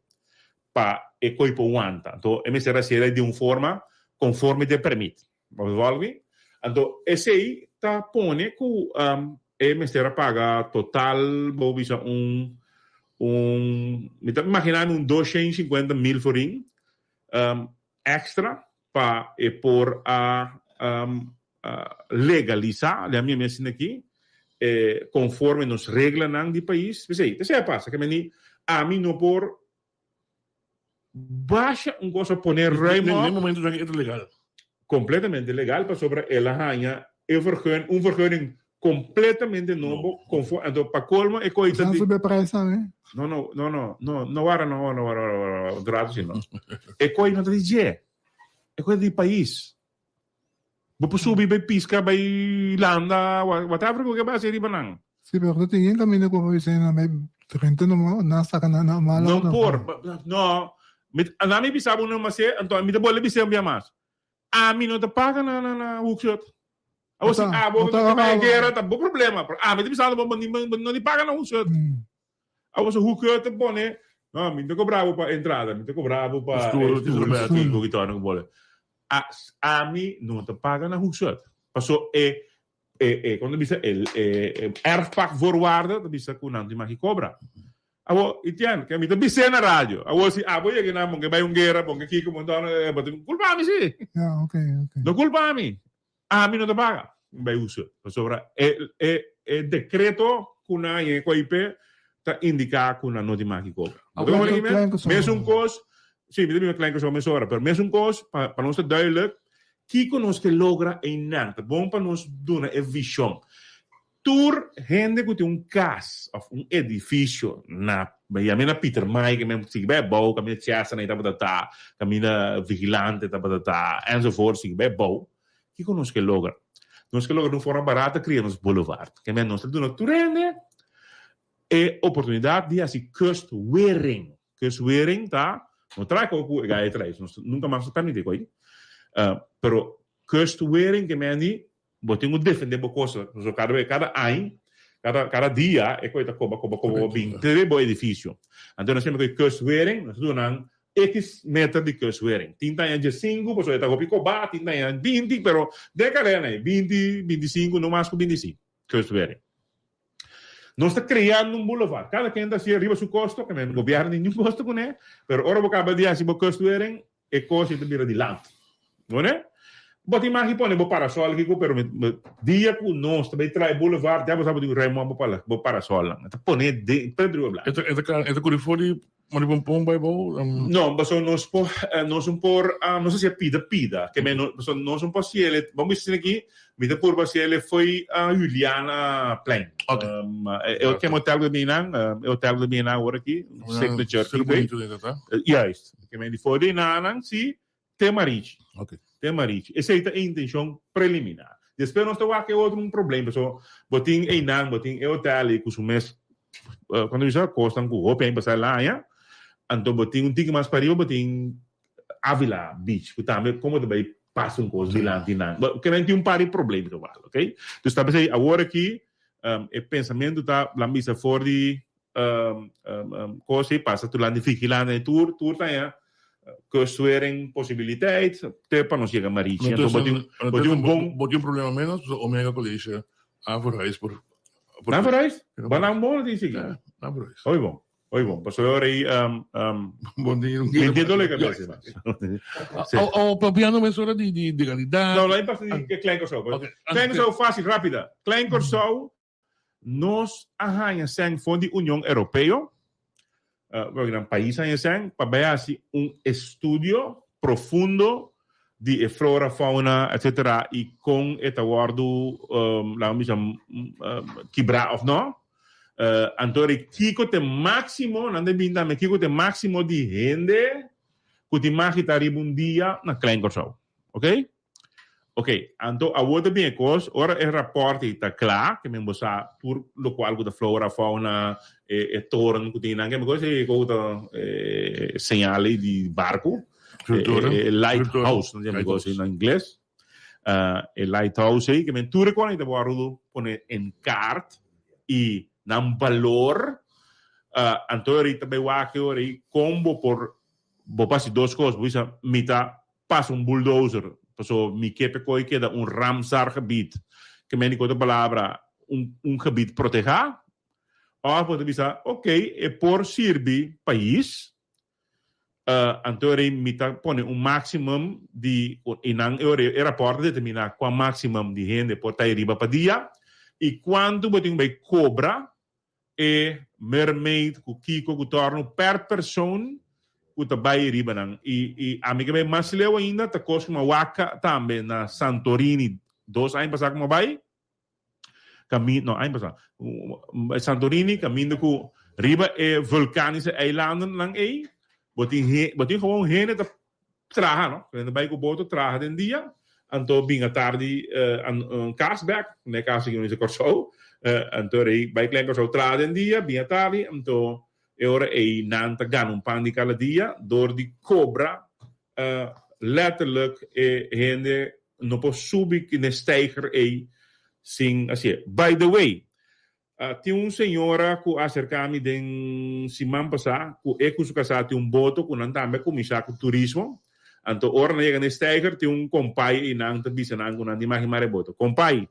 pa e koi por wanta. Anto e mester hasi el'e di un forma konforme di e permit. Bo ta mi? Anto esei ta pone ku e mester a paga total bo bisa un un mi ta imaginá mi un 250,000 florin extra pa e por a legalisá, lea mi a mi asina aki, konforme nos reglanan di pais. P'esei, t'esei a pasa, ke meni ami no por Basha un cosa pone ruim op. Den momento e ta legal. Completamente legal pasobra el a haña e vergun, un vergunning completamente nobo conforme, anto pa colmo e coy ta di. Sube prijs tambe. No no no no no no wara no no wara wara wara un rato si no. E coy no ta di dje. E coy ta di pais. Bo por subi bay pisca bay landa whatever cu ke bay haci riba nan. Si pero no tin yen caminda cu bo bisa nan bay drenta no nan saca nan nan malo. No por no na mi bisa bo no mas anto mi ta bolbe bisa un bia mas ami no ta paga na na hoekshut awor si abo ta bay guera ta bo problema pero ami ta bisa bo no di paga na hoekshut. Awor so hoekshut ta pone no mi ta cobra bo pa entrada mi ta cobra bo pa Stoel, stoel stoel ki tono ku bole a ami no ta paga na hoekshut paso e e e kon ta bisa e e erfpachtvoorwaarde ta bisa ku nan tin maki kobra awor Etienne ke mi ta bis'é na radio awor si abo yega nan bo ke bai un guera bo ke kiko bo bo tin kulpa ami si Ya okay okay no kulpa ami Ami no ta paga bai usa pasobra e e e decreto cu nan haña e COIP ta indica cu nan no tin maki cobra. Bo ta comprende mi? Mesun cos, si mi ta bira klein cos mesora, pero mesun cos pa pa nos ta duidelijk kico nos ke logra einan. Ta bon pa nos duna e vision. Tur hende ku tin un kas òf un edifisio na yam'é na Pietermaai ke men sigui bai abou kaminda Chester nan tabata ta, kaminda Vigilante tabata ta enzovoort sigui bai abou, kiko nos ke logra? Nos ke logra di un forma barata kria nos boulevard. Ke men nos ta duna tur hende e oportunidat di hasi kustwering. Kustwering ta, no traha kos ku e gai a traha, nos nunka mas ta permiti ku ei, pero kustwering ke men di Bo tin ku defendé bo kos, pasobra kada bes, kada aña, kada kada dia e kos ta koba koba koba bo bin te bo edifisio. Anto nos kende ku e kustwering, nos ta duna nan ekis meter di kustwering. Tin ta haña diesinku pasobra e ta hopi kobá, tin ta haña binti, pero den e karera ei, binti, bintisinku, no mas ku bintisinku kustwering. Nos ta kreando un boulevard. Kada ken ta hasié riba su kosto, ke men gobièrnu tin niun kosto kuné, pero ora bo kaba di hasi bo kustwering, E kos ei ta bira dilanti. No ne? Bo tin magi pone bo parasol kiko pero mi dia ku nos ta bai traha e boulevard ya bo sa bo tin ku ruim bo pala bo parasolnan. Ta pone den Pedro Iwa Blanco. E ta e ta e ta kuri for di Maripompon bai bou? No, pasobra nos por nos un por nos a hasié pida pida. Ke men pasobra nos un por hasié bo bisa asina aki mi ta purba hasié fo'i Juliana Plein. Ok. E ke hotel ku ta bini nan e hotel ku ta bini nan awor aki Signature. Sero Bonito den ta ta? Juist. Ke men di for di nanan si te Marichi. Ok. Te Marichi. Esei ta e intencion preliminar. Despues nos ta wak e otro un problem paso bo tin einan, bo tin e hotel ei ku su mes cuando bisa cosnan ku hopi aña pasa el aña, anto bo tin un tiki mas pariba bo tin Avila Beach ku tambe como ta bai pasa un cos dilanti nan. Bo ke men tin un par di problem igual, ok. Dus ta p'esei awor aki e pensamentu ta, laat mi bisa for di. um, um, um, kos ei pasa tur lan di vigilante ei tur tur ta ya kustwering posibiliteit te pa nos yega Marichi. Anto bo tin bo tin un bon Bo tin un problema menos pasobra Omega College a verhuis por Nan verhuis? Ba nan bon tin sigui? Ja, nan verhuis. Hoy bon. Hoy bon. Pasobra ora ei um, um, Bon tin un mi tin dole cabeza mas. Sí. O o papiando mesora di di legalidad. No, laat me pasa di Klein Kòrsou. Okay. Klein Kòrsou fácil, rápida. Klein Kòrsou Nos a haña sèn for di Union Europeo, bueno, nan pais haña sèn pa bai hasi un estudio profundo di e flora, fauna, etcetera i kon e ta wòrdu, laga mi bisa, kibrá òf no. Anto ri kiko ta e máksimo, nan ta bin tambe kiko ta e máksimo di hende ku tin mag ta riba un dia na Klein Kòrsou. Oké? Ok, anto awor ta bin e kos, ora e raport ei ta kla, ke men bo sa tur lokual ku ta flora, fauna, e toren ku tin nan, ke men kos ei ku ta e señal ei di barku, e lighthouse, nan yama e kos ei na ingles, e lighthouse ei, ke men tur e kos ei ta wòrdu pone en kaart i nan balor, anto ora ei ta bai wak e ora ei kon bo por, bo por hasi dos kos, bo bisa mi ta Pasa un bulldozer, paso mi ke p'e koe keda un Ramsar-gebied, ke men di ku otro palabra un un gebied protehá, òf bo ta bisa, ok, e por sirbi pais, anto ora ei mi ta pone un maximum di, i nan e ora e rapòrt ta determiná kua maximum di hende por ta ei riba pa dia, i kuantu bo tin ku bai kobra e mermaid ku kiko ku torno per persoon ku ta bai riba nan i i ami ke bai mas leu ainda ta kos ku mi a wak tambe na Santorini dos aña pasa ku mi a bai kami no aña pasa Santorini kaminda ku riba e vulkanische eilanden nan ei bo tin bo tin gewoon hende ta traha no, hende bai ku boto traha den dia, anto bin atardi kas bek, ne kas aki no dice Kòrsou, anto rei bai Klein Kòrsou traha den dia, bin atardi, anto e ora ei nan ta gana un pan di kada dia dor di kobra letterlijk e hende no por subi n'e steiger ei sin hasié. By the way, Tin un señora ku a aserká mi den siman pasá ku e ku su kasá tin un boto ku nan tambe a kuminsá ku turismo. Anto ora nan yega na e steiger tin un kompai i nan ta bisa nan ku nan tin magi mara e boto. Kompai,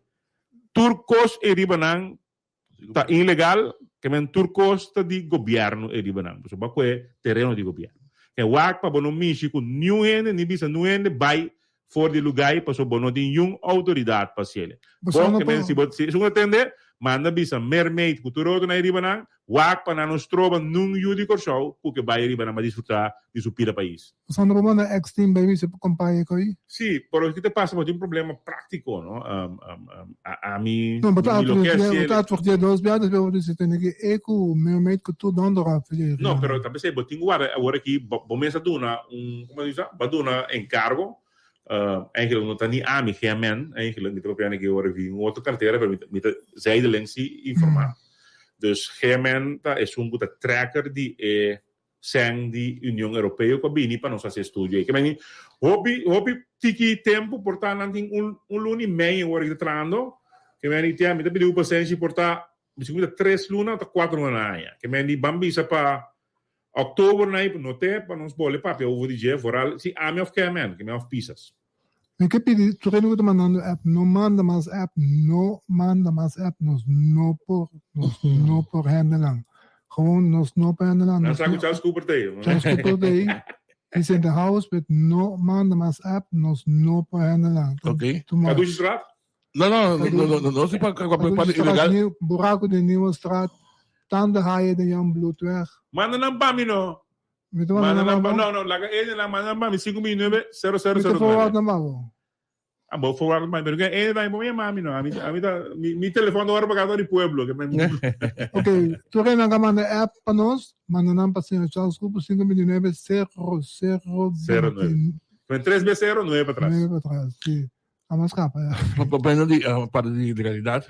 tur kos ei riba nan ta ilegal, ke men tur kos ta di gobièrnu ei riba nan, pasobra bo a kohe tereno di gobièrnu. Ke wak pa bo no mishi ku niun hende ni bisa niun hende bai For di lugai paso bo no tin yun autoridad pa hasiele. Bo ke men si bo si esun a tende, manda bisa mermaid ku tur otro nan riba nan, wak pa nan no stroba nun yu di Kòrsou ku ke bai riba nan pa disfruta di su pida pais. Pasobra no por manda ex team bai bisa pa kompaña ku ei. Si, pero ki ta pasa bo tin problema praktiko no, ami No, bo ta mi lo ke bo hasiele. ta advertia dos bia despues bo dici tene ki e ku mermaid ku tur dònder a No, pero ta p'esei bo tin ku warda awor aki bo mes a duna un, como ta bisa, bo a duna encargo, eigenlijk no ta ni ami, GMN, eigenlijk mi ta papia aki ora vi un otro cartera, pero mi ta zijdelings si informa. Dus GMN ta esun ku ta trekker di e sèn di Union Europeo ku a bini pa nos hasi e studio ei. Ke meni hopi hopi tiki tempu por ta nan tin un un luna i mei awor aki ta trahando, ke meni tia mi ta pidi bo pasenshi por ta Mi sigur ta tres luna o ta cuatro luna na aña. Ke men di ban bisa pa october na no te pa nos bole papia over di dje vooral si ami of KMN, ke men of Pisas. Mi ke pidi tur hende ku ta mandando app no manda mas app no manda mas app nos no por nos no por handle nan gewoon nos no por handle nan Nan sa ku Charles Cooper ta ei. Charles Cooper ta ei he's in the house but no manda mas app nos no por handle nan Ok. Too much. Kadushi Straat? No, no, no, no, no, no, si pa pa pa ilegal. Buraco den Nieuwestraat, tanda haya den Jan Bloedweg. Manda nan pa mi no. Mi ta manda nan pa bo? No, no, laga ene nan manda nan pa mi 5 mi 9 0 0 0 Mi ta forward nan pa bo. Ah, bo forward pa mi, pero ene nan bo yama mi no. Ami ami ta mi mi telefon ta ora pa di pueblo. Ok, tur nan ka manda app pa nos, manda nan pa señor Charles Cooper 5 mi 9 0 0 09. 3 be 0 9 pa tras. 9 pa tras, si. A mas kapa ya. Papiando di parti di legalidad,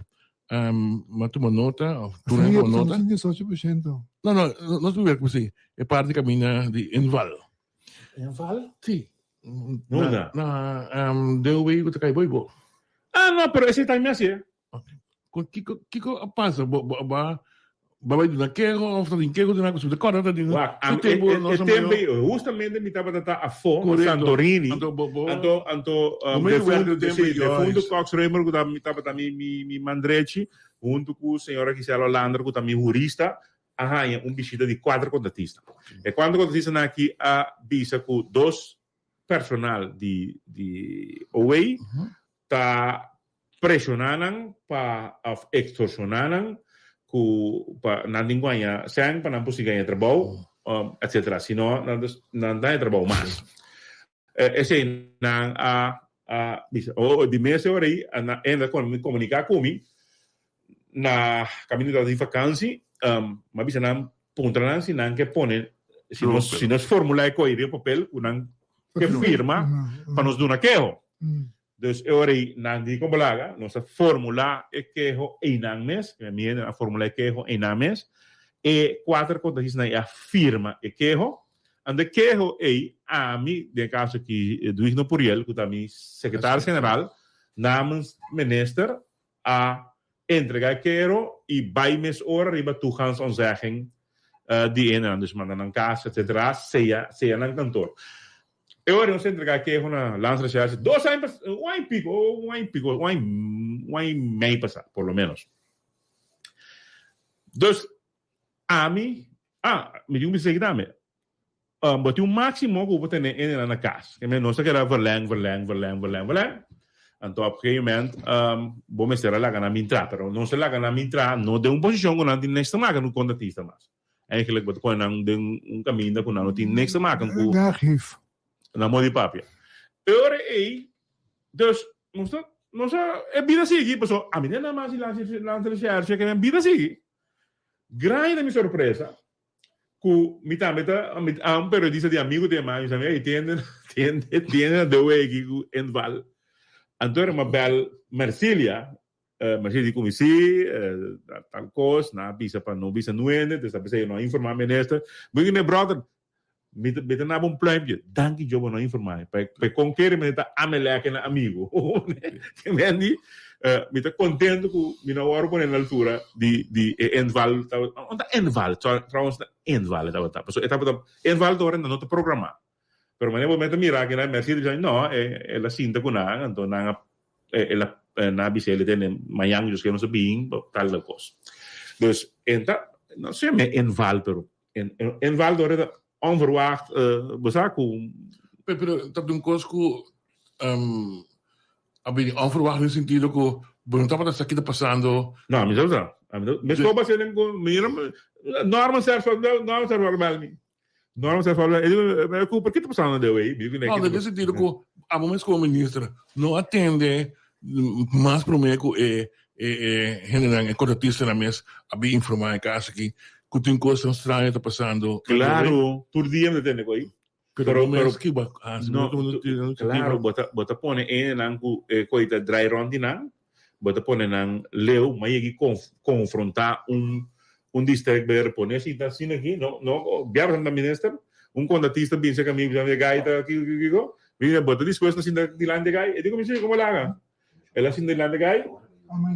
m'a tuma nota, of tur hende tuma nota. 58%. No, no, no ta wer ku si, e parti kaminda di inval. Inval? Si. Nunda? Na DOW ku ta kai boy bo. Ah, no, pero esei tambe a hasié. Kiko, kiko a pasa? Bo, bo, bo a. Bo bai duna keho of ta tin keho duna ku si bo ta kòrda ta tin Wak, su e, tempu e, nos e a tempu mayor. ei, justamente mi tabata ta afó na Korekto. Santorini. Anto bo bo Anto, anto, bo um, medio werk defuntu, den tempu sí, ei, defuntu juist. Cox Römer ku ta mi tabata mi mi mi man drechi, huntu ku señora Gisela Hollander ku ta mi hurista, a haña un bishita di kuater kontratista. E kuater kontratistanan aki a bisa ku dos personal di di OA ta preshoná nan pa òf ekstorshoná nan ku pa nan tin ku haña sèn pa nan por sigui haña trabou etcetera si no nan ta nan ta haña trabou mas. Esei nan a a bisa. Di mes e ora ei nan a komuniká ku mi na kaminda di vakansi mi a bisa nan puntra nan si nan ke pone si nos si nos formulá e koi riba papel ku nan ke firma pa nos duna keho. Dus e ora ei nan di kon bo laga, nos a formulá e keho einan mes, mi hende a formulá e keho einan mes, e kuater kontrahistanan ei a firma e keho, anto e keho ei ami, den e kaso aki Duigno Puriel ku ta mi sekretaris general, namens minister a entregá e keho i bai mes ora riba toegangsontzegging di e hendenan, dus manda nan kas etcetera, seya seya nan kantor. E ora nos a entregá e keho na Landsrecherche dos aña pas, un aña y pico, un aña y pico, un aña, un aña y mei pasá, por lo menos. Dus, ami, ah, mi tin un bisa tambe. Bo tin un máximo ku bo tene hendenan na kas. Ke men nos a keda verleng, verleng, verleng, verleng, verleng. Anto op gegeven moment bo mester a laga nan bin tra, pero nos a laga nan bin tra no den un posishon ku nan tin niks te maka ku kontratista mas. Eigenlijk bo ta pone nan den un kaminda ku nan no tin niks te maka ku Archief. Na modo di papia. E ora ei, dus nos ta, nos a, e bida sigui, pasobra ami no a mas di landsrecherche, ke men bida sigui. Grandi ta mi sorpresa ku mi tambe ta, mi a un periodista di amigo di mi, mi sa mi, ey, tiende, tiende, tiende na de weki ku inval. Anto era mi a bel Mercilia, Mercilia di ku mi si, tal kos, nan a bisa pa no bisa nuende, dus a bisa yo no a informa minister. Mi di, mi brother, mi ta, mi ta naba un pluimpje, danki Dios bo no a informa mi, pa e kon kere mi ta ameleke na amigo. Ke men di, mi ta contento ku mi no a wòrdu pone na altura di, di e inval, no ta inval, trouwens ta inval e tabata, pasobra e tabata, inval ta ora nan no ta programa. Pero manera bo mester mira aki nan Mercedes bisa no el a sinta ku nan anto nan a el a nan a bisa el tene mañan yo nos a bin tal tal kos. Dus en ta no sé me inval pero inval dor ta onverwacht bo sa ku Pero ta un kos ku a bini onverwacht den sentido ku bo no tabata sa ki ta pasando. No mi sa mi sa mira Norman Serf Norman Serf a bel mi. Norman Serf a e di, "Meneer Cooper, ki ta pasando na DOE?" Mi di, No, den e sentido ku abo mes komo minister no a tende mas promé ku e e e hendenan, e kontratistanan mes a bin informá e kas aki ku tin kosnan straño ta pasando na DOE. Claro, tur dia mi ta tende ku ei. Pero Pero, bo pero, mes ki bo a hasi? no, Bo no tin no claro, bo ta, bo ta pone hendenan ku e koi ta drai rònt di nan, bo ta pone nan leu, ma yegi konf, konfrontá un Un districtbeheerder pone asina asina aki, no, no, bia presenta minister, un contratista bin cerca mi, bisa mi e guy ta kiko, kiko, kiko, mi di, bo ta dispuesto na sinta dilanti e guy? E di cu mi si, como laga? El a sinta dilanti e guy,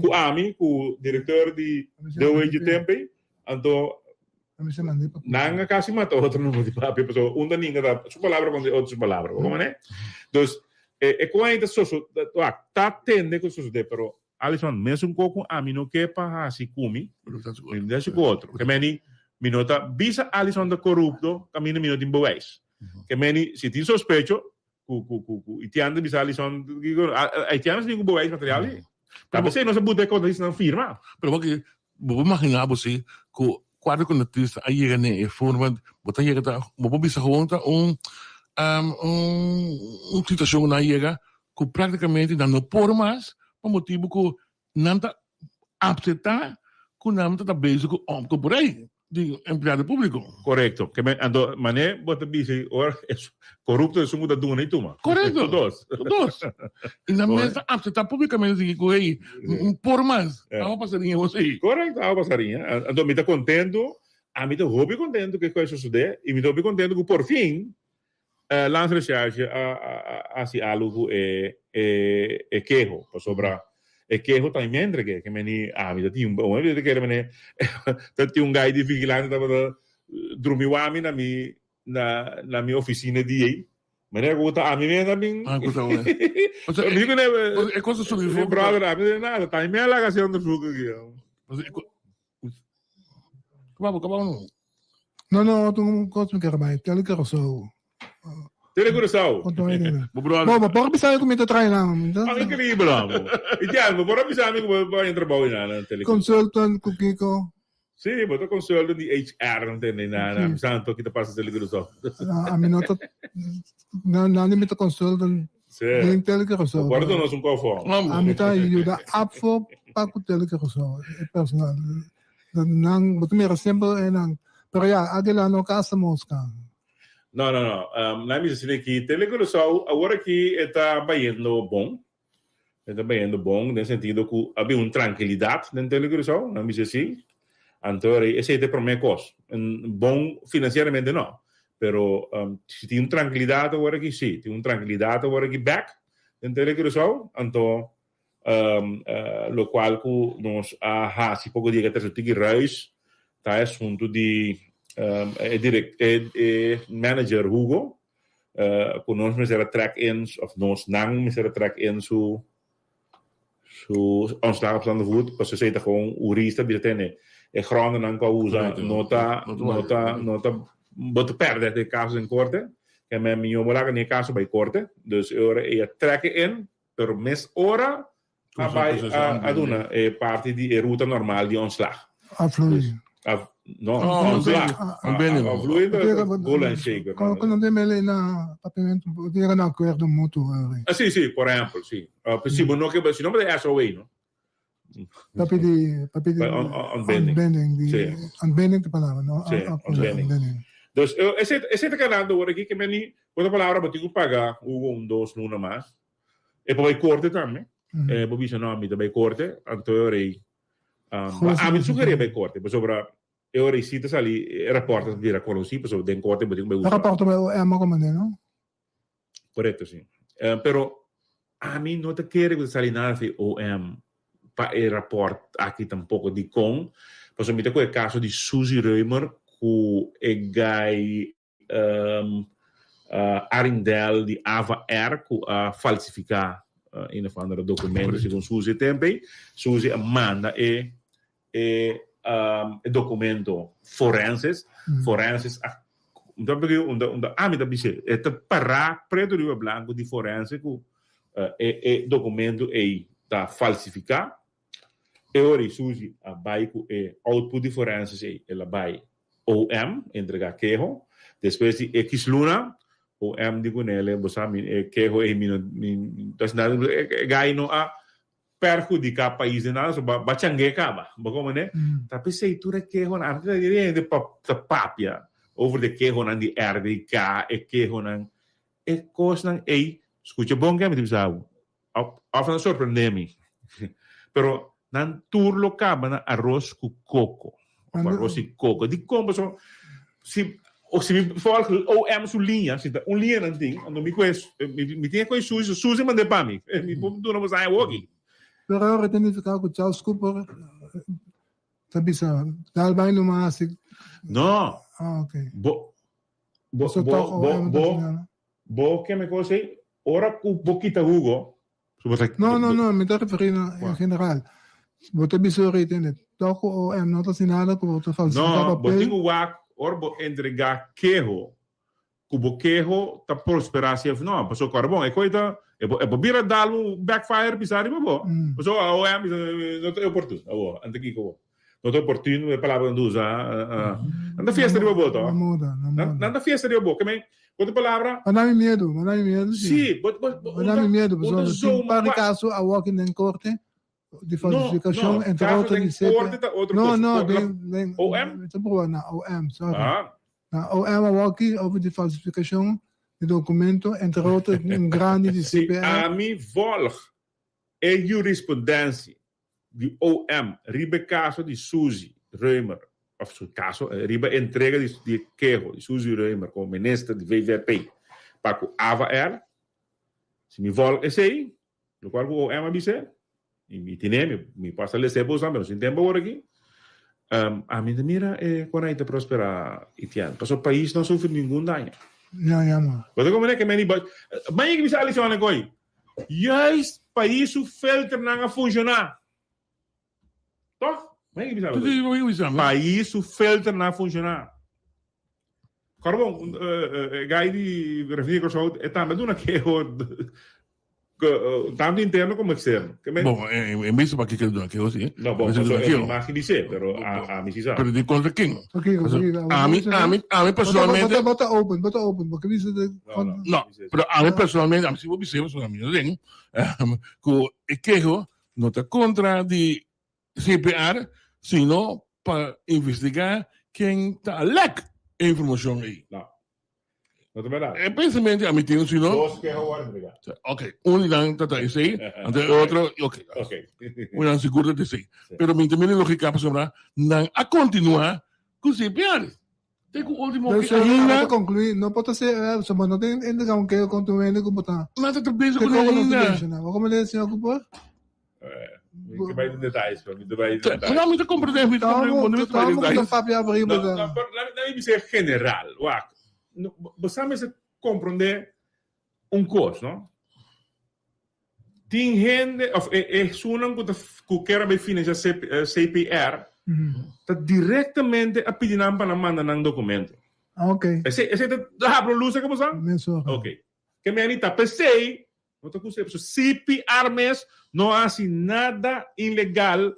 cu ami, cu directeur di DOW Tempe, anto nan a casi mata otro no di papia, pasobra un ta ninga ta su palabra contra e otro su palabra, bo comprende? Dus, e cu ai ta soso, ta tende cu sosode, pero Alison, mesun ko ku ami no ke pa hasi ku mi, mi no ta hasi ku otro. Ke meni, mi no ta bisa Alison ta korupto kaminda mi no tin bewijs. Ke meni, si tin sospecho ku ku ku ku Itian ta bisa Alison kiko, Itian no tin ku bewijs material di. Ta p'esei nos a buta e kontratisnan firma. Pero wak, bo por magina bo si ku kuater kontratista a yega n'e forma, bo ta yega ta, bo por bisa gewoon ta un un situashon ku nan a yega ku praktikamente nan no por mas pa motibu ku nan ta apseptá ku nan ta ta bezig ku òmkoperij di empleado públiko. Korekto. Ke men, anto mané bo ta bisa ora korupto esun ku ta duna i tuma. Korekto. Tur dos. Tur dos. I nan mes ta apseptá públikamente di ku hey, un por mas, awa pasariña bo si. Korekto, awa pasariña. Anto mi ta kontentu, ami ta hopi kontentu ku e kos a sosodé i mi ta hopi kontentu ku porfin Landsrecherche a hasi algu ku e keho, pasobra E keho ta mi entreg'é, ke meni ami ta tin un, un ta kere mene ta tin un gai di vigilante tabata drumi wami na mi na na mi oficina di ei. Manera ku ta ami mes a bin. Ah, ku ta we. Osea, Mi ku ne e kos a subi mi foku. brother ami no nada, ta mi mes a laga hasi onderzoek aki. Osea, e ko Kaba bo, kaba bo no. No, no, otro kos mi kere bai, Tele Curaçao. Tele Curaçao. Otro hende. Bo brother. Bo, bo por bisa ku mi ta traha nan. Ah, increíbel amo. I Jan, bo por a bisa mi ku bo a haña trabou na na Tele Curaçao. Consultant ku kiko. Sí, bo ta consultant di HR, no tende na na mi santo ki ta pasa Tele Curaçao. Ami no ta na na mi ta consultant Sí. den Tele Curaçao. Bo por a duna nos un kòfò. Ami ta yuda APFO pa ku Tele Curaçao, e personal. Nan bo ta mira semper e nan. Pero ya, Aguilar no kasa mosca. No, no, no. Um, na mi asina ki Tele Curaçao awor aki e ta bayendo bon. E ta bayendo bon den sentido ku a bin un trankilidat den Tele Curaçao, na mi bisa si. Anto esei ta e promé kos. Bon finansieramente no, pero um, si tin un trankilidat awor aki si, tin un trankilidat awor aki bèk den Tele Curaçao, anto um, lokual ku nos a hasi poko dia ku a tiki ruis ta e asuntu di um, e direct, e, e manager Hugo, ku nos mester a trek in, of nos nan mester a trek in su su ontslag op staande voet, pasobra esei ta gewoon hurista bisa tene e grondennan ku a usa no ta no ta no ta bo ta pèrdè e kaso den korte, ke men mi no laga ni e kaso bai korte, dus e ora ei a trek e in, pero mes ora a bai a duna e parti di e ruta normal di ontslag. A vloei. No, ontslag. A vloei ta gola en shaker. Con no den mele na papiamento, yega na acuerdo mutuo. Ah, si, si, por ehempel, si. Si bo no ke, si no bo ta SOA, no? Ta pidi, ta pidi ontbinding. Di, ontbinding ta palabra, no? Si, ontbinding. Dus, esei, esei ta ganando awor aki, ke men ni, otro palabra, bo tin ku paga Hugo un dos luna mas. E por bai korte tambe. E por bisa, no, mi ta bai korte, anto e ora ei, ma ami sugerí bai korte, pasobra e ora ei si ta sali, e rapòrt ta bira konosí, pasobra den korte bo tin ku bai E usa. rapòrt ta bai OM komandé, no? Korekto, si. Pero ami no ta kere ku ta sali nada di OM pa e rapòrt aki tampoko. Dikon? Pasobra mi ta ku e kaso di Suzy Römer ku e gai Arindel di Ava Air ku a falsifiká een of andere documento segun Suzy e tempo ei. Suzy a manda e e e documento forenses. Forenses a unda ami ta bis'é e ta pará pretu riba blanku di forense ku e e documento ei ta falsifiká. E ora ei Suzy a bai ku e output di forenses ei el a bai OM entrega keho. Despues di X luna, OM di kunele, bo sa mi e keho ei mi no mi ta haci nada, e gai no a perhudica pais den nada, so ba ba changue caba, bo comprende? Ta pesey tur e kehonan, ami ta di hende pa ta papia over di e kehonan di RDK, e kehonan, e cosnan ei, scucha bon ke ami ta bisa bo, Of nan sorprende mi. Pero nan tur lo caba na aros cu coco. Of aros y coco. Dicon? Pasobra si o si mi volg OM su liña, si ta un liña nan tin, anto mi coge, mi tin e coge Suzy, Suzy mande pa mi. Mi por duna boso aña woki. Pero ahora ta nifica cu Charles Cooper ta bisa dal bay numa haci. No. Ah, ok. Bo, bo, bo, bo, bo, Bo ke me kos ei? Ora ku bo kita Hugo, su bo ta. No, no, no, mi ta referí na en general. Bo ta bisa ahorita ene, tok ku OM no ta hasi nada ku bo ta falsifiká No, bo papel. tin ku wak ora bo entregá keho, ku bo keho ta prosperá si òf no. Pasobra kòrda bon, e kos ei ta, e por e por bira dal un backfire pisá riba bo. Pasobra OM bisa no ta oportuno awor, anto kiko bo? No ta oportuno e palabra nan ta usa. Nan ta fiesta riba bo to. Na moda, na moda. Nan ta fiesta riba bo. Ke men, ku otro palabra. Bo dami miedu, bo dami miedu si. Si, bo, bo, bo, Bo dami miedu, un ta pasobra tin zomaar par di kwa. kaso a wòk den korte di No, falsifikashon, no, entre kaso otro den di CP. korte ta otro No, kos. no, Ko- den, den, OM? mi ta proba na OM, sorry. Ah. Na OM a wòk over di falsifikashon di dokumento, entre otro un grandi di Si CPR. ami volg e jurisprudentie di OM riba e kaso di Suzy Römer, of su kaso, riba e entrega di di e keho di Suzy Römer komo minister di VVRP pa ku Ava Air, si mi vòlg esei, lokual ku OM a bis'é, I mi tine, mi, mi pasa lese bosan, pero sin tempo awor aki. Um, ami ta mira e kon ai ta prospera Etienne. Paso pais no sufri ningun daño. Ja, ja, man. Bo ta comprende que many but Maya que bisa Alison koi. Juist pais su filternan a funciona. Toch? Maya que bisa. Sí, maya bisa. Pais su filternan a funciona. Carbon, uh, guy di Refineria Kòrsou e tambe duna keho tanto interno como externo. Ke men? Bon, en bes pa kiko duna keho si. No, bon, paso e imagen di se, pero a mi si sa. Pero di kontra ken? Ami, ami, ami personalmente. Bo ta open, bo ta open, bo ke bisa de. No, pero ami personalmente, ami si bo bis'é, pasobra ami no den, ku e keho no ta kontra di CPR, sino pa investigá ken ta a lèk e informashon ei. No. No ta bèrdat. E pensamentu ami tin, sino. Dos keho wòrdu entregá. Ok, un di nan ta ta esei, anto e otro, ok. Ok. Un di nan sigur ta ta esei. Pero mi ta mira lógika pasobra nan a kontinuá ku CPR. Te ku último ki ainda. Pa concluir, no por ta ser, so no tin entrega un keho contra un hende ku bo ta. Nan ta ta bezig ku ainda. Bo como le señor Cooper? Mi ta bai den detalles, pero mi ta bai den detalles. No, mi ta comprende, mi ta comprende, mi ta bai den detalles. Papia arriba No, no, pero laat mi bisa general, wak. Bo sa mester comprende un kos, no? Tin hende of e esunnan ku ta ku kier a bai financia CPR ta directamente a pidi nan pa nan manda nan documento. Ok. Esei esei ta habra un luz ke bo sa? Mesora. Ok. Ke meni ta pesei no ta ku CPR mes no a hasi nada ilegal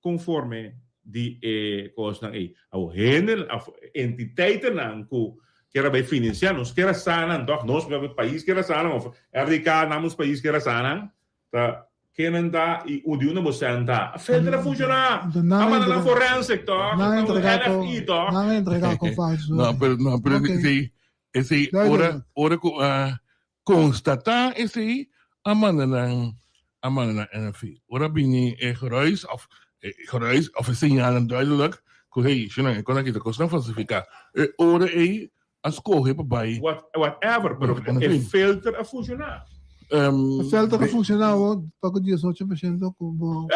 konforme di e kosnan ei. Awor hende of entiteitennan ku kier a bai finansiá nos kier a sa nan tòg, nos pais kier a sa nan of RDK namens pais kier a sa nan ta kenan ta i di unda bo sèn ta. A filter a funshoná. A manda nan forensic tòg, NFI tòg. Nan a entregá kon falso. No, pero no, pero esei esei ora ora ku a Constatá esei a manda nan a manda nan NFI. Ora bini e geruis of e geruis of e señalnan duidelijk cu hey, shunan e cos aki ta cosnan falsificá. E ora ei a scoge pa bai. What whatever, pero e filter a funcioná. E filter a funcioná awor pa cu 18% cu bo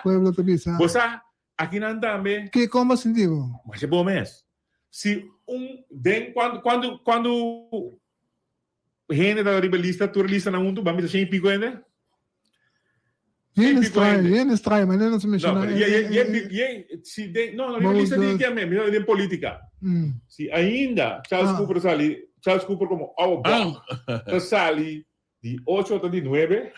pueblo ta bisa. Bo sa akinan tambe. Ke con bo sinti bo? Masha bo mes. Si un den cuando cuando cuando hende ta riba lista, tur listanan huntu, ban bisa shen y pico hende? Yen extraño, yen extraño, ma no se menciona. No, yen, yen, yen, si den, no, no, riba lista di ke men, mira den politica. Si ainda Charles Cooper sali, Charles Cooper como our boss, ta sali di ocho ota di nuebe,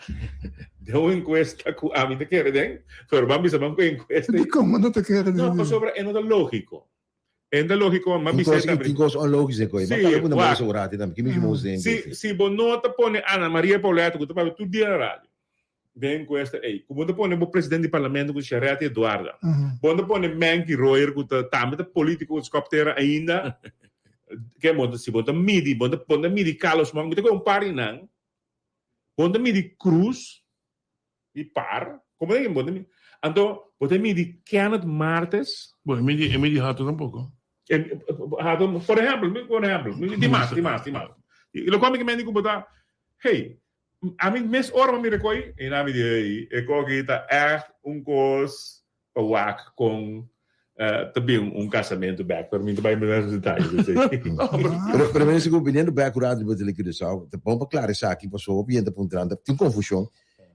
den un encuesta cu ami ta kere den, pero ban bisa ban cu encuesta. Dicon bo no ta kere den? No, pasobra e no ta logico. E no ta logico, ma bisa e tambe. Tin cos onlogisch den koe. Ma kaba ku na mos un rati tambe. Ki mishi mos den Si, si bo no ta pone Ana Maria Pauletta ku ta papia tur dia na radio den encuesta ei, ku bo ta pone bo presidente di parlamento ku Sharetta Eduarda, bo no ta pone Menky Royer ku ta tambe ta politico ku ta skop tera ainda, ke bo ta si bo ta midi, bo ta bo ta midi Carlos Monk, mi ta kohe un par di nan, bo ta midi Cruz, Di par, como den bo ta midi? Anto bo ta midi Kenneth Martes. Bo e midi e midi Hato tampoco. E Hato, por ehempel, mi por ehempel, mi tin mas, tin mas, tin mas. I locual mi ke mende ku bo ta, hey, ami mes ora bo mira koi, i nan mi di, hey, e koki ta ègt un kos pa wak kon ta bin un kasamentu bèk, pero mi ta bai mira esos detalles esei. Pero, pero mi sigur biniendo bèk un rato riba Tele Curaçao, ta bon pa klara esaki pasobra hopi hende ta puntra, ta tin konfushon.